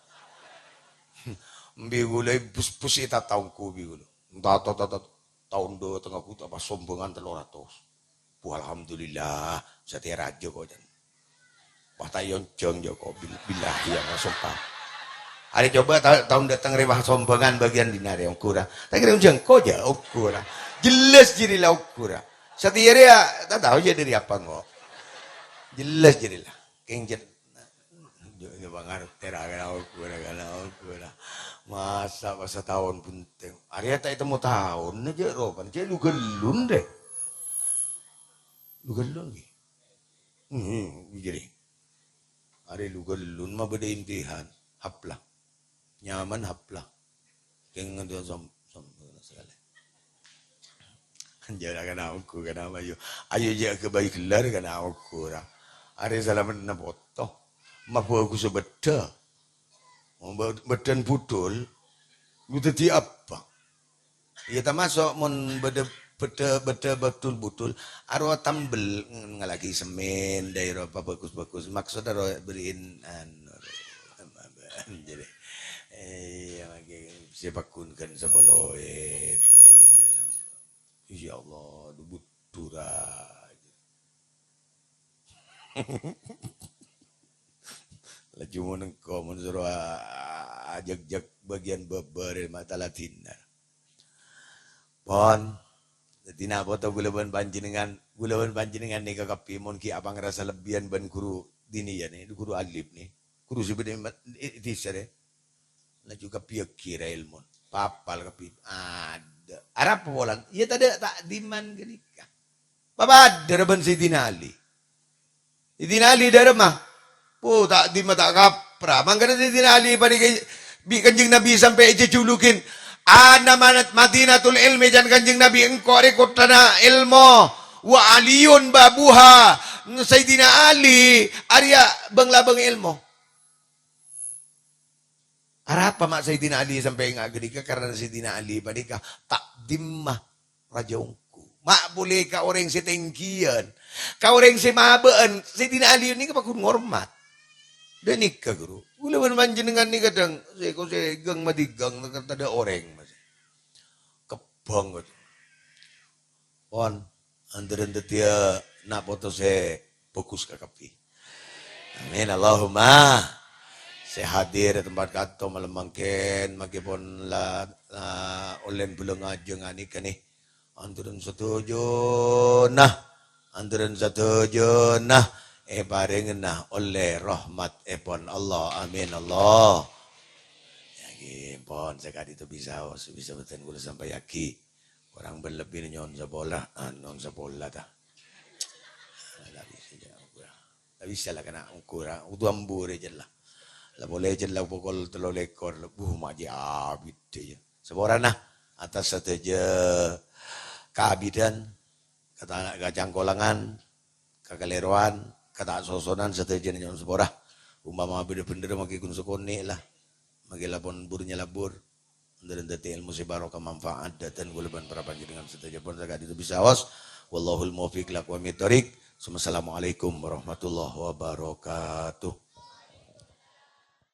Embi ghulâ bus-bus ètataongku bi' ghulâ. Enta ta-, ta-, ta-, taon dâtengnga ghun ta' pas sombhângan tello ratos. Wah, alhamdulillah, satèya rajâ ko', can. Wah, ta' èyonjhâng jâ ko', bil-, billahi ya, sombhâng. Arè coba ta-, taon dâteng rè wah sombhângan bâgiyân dinna' rè, ongghu ra. Ta' kèra onjhâng ko' jâ, ongghu ra. Jelas jârèya la ongghu ra. Satèya rèya, ta' tao jâ dâri apa, ngo. Jelas jârèya la. Kèng jâ-, jâ-, jâ pangartè ra, kana ongghu ra, kana ongghu ra. Masa pas sataon bhunten. Arèya ta' ètemmo taonna jâ' ropana, jâ' lu-ghâllun, deh. Lu-ghâllun, ghi. Hmm, jârèya. Arè lu-ghâllun ma' bâdâ imtihan, hapla. Nyaman hapla. Kèng ngènto som-, som-, sakalè. Jâ' ra kana ongghu, kana ayu. Ayu jâ' ghâbây ghellâr kana ongghu ra. Arè salameddhâ poto. Ma' bhâghus bâddhâ. Bâ-, bâddhâna budhul. Lu dhâddhi apa? Iyâ, tamaso' mon bâdâ, bâdâ, bâdâ budhul-budhul, arowa tambel, ng-, ngalaghiyâ semmèn, dâi rowa pabhâghus-bhâghus. Maksod arowa bherri'in, anu, jârèya. Iyâ, mangkè sè pagghun kan sapolo èbu. Insya Allah, du budhura. Laju mon engko', mon soro a-, a-, ajâk-jâk bâgiyân bâbâ rè ma' ta' la dinner. Pon. Dhâddhi na' poto ghulâ bân panjhennengngan, ghulâ bân panjhennengngan nèka kabbhi mon ghi' apangrasa lebbiyân bân ghuru diniyâ nè, ghuru Alif nè. Ghuru sè bâdâ è ma-, è, è dhisa rè. Laju kabbhi èghir èlmona. Papal kabbhi. Adâ'. Arapa polana? Iyâ tadâ' ta'dhiman ghânèka. Papadâ ra bân Sayyidina Ali. Sayyidina Ali dâremma. Oh, ta'dhimma ta' kapra. Mangkana Sayyidina Ali panèka bi' Kanjeng Nabi sampè' èjhâjhulukè, "Ana manat Madinatul Ilmi," can Kanjeng Nabi, "Engko' rè kotthana èlmo. Wa Aliyun babuha." Sayyidina Ali arèya bâng-labâng èlmo. Arapa ma' Sayyidina Ali sampè' nga' ghânèka? Karna Sayyidina Ali panèka ta'dhimma rajâ ongghu. Ma' polè ka orèng sè tèngghiyân. Ka orèng sè mabâ'ân, Sayyidina Ali nèka pagghun ngormat. Ghânèka, Ghuru. Ghulâ bân panjhennengngan nèka kadhâng sè-, ko-, sè ghâng-madhighâng, tadâ' orèng, Mas. Kebbhâng, gitu. Pon, andhârân dhâddhiyâ na' poto sè bhâghus kakabbhi. Amin, Allahumma. Sè hadir è tempat ka'dinto malem mangkèn, mangkèn pon la, la ollèna bhâlângnga jhângan nèka nè. Andhârân sadhâjâna, andhârân sadhâjâna èparèngana ollè rahmat èpon Allah. Amin, Allah. Yâ, ghi, pon, saka'dinto bisa, bisa bhâdhân kaulâ sampayaghi. Korang bân lebbina nyo'on sapola, ah, nyo'on sapola, ta. La bisa, jâ, ongghu ra. La bisa la kana ongghu ra, kodhu ambu rè, jâ la. La polè, jâ la, pokol tello lèkor, la, buh, ma' jiyâ abit, jâ. Saporana, atas sadhâjâ kaabidhân, kata-, kacangkolangan, kakalèrowan, kata'sosonan sadhâjâna nyo'on sapora. Umpama bâdâ bhendher, mangkèn ghun sakonè' la. Mangkèn la pon bur nyalabur. Andhârân dhâddhi èlmo sè barokah manfaat dâteng kaulâ bân para panjhennengngan sadhâjâ. Pon saka'dinto bisaos. Wallahul muwaffiq ila aqwamit thoriq. Assalamualaikum warahmatullahi wabarakatuh.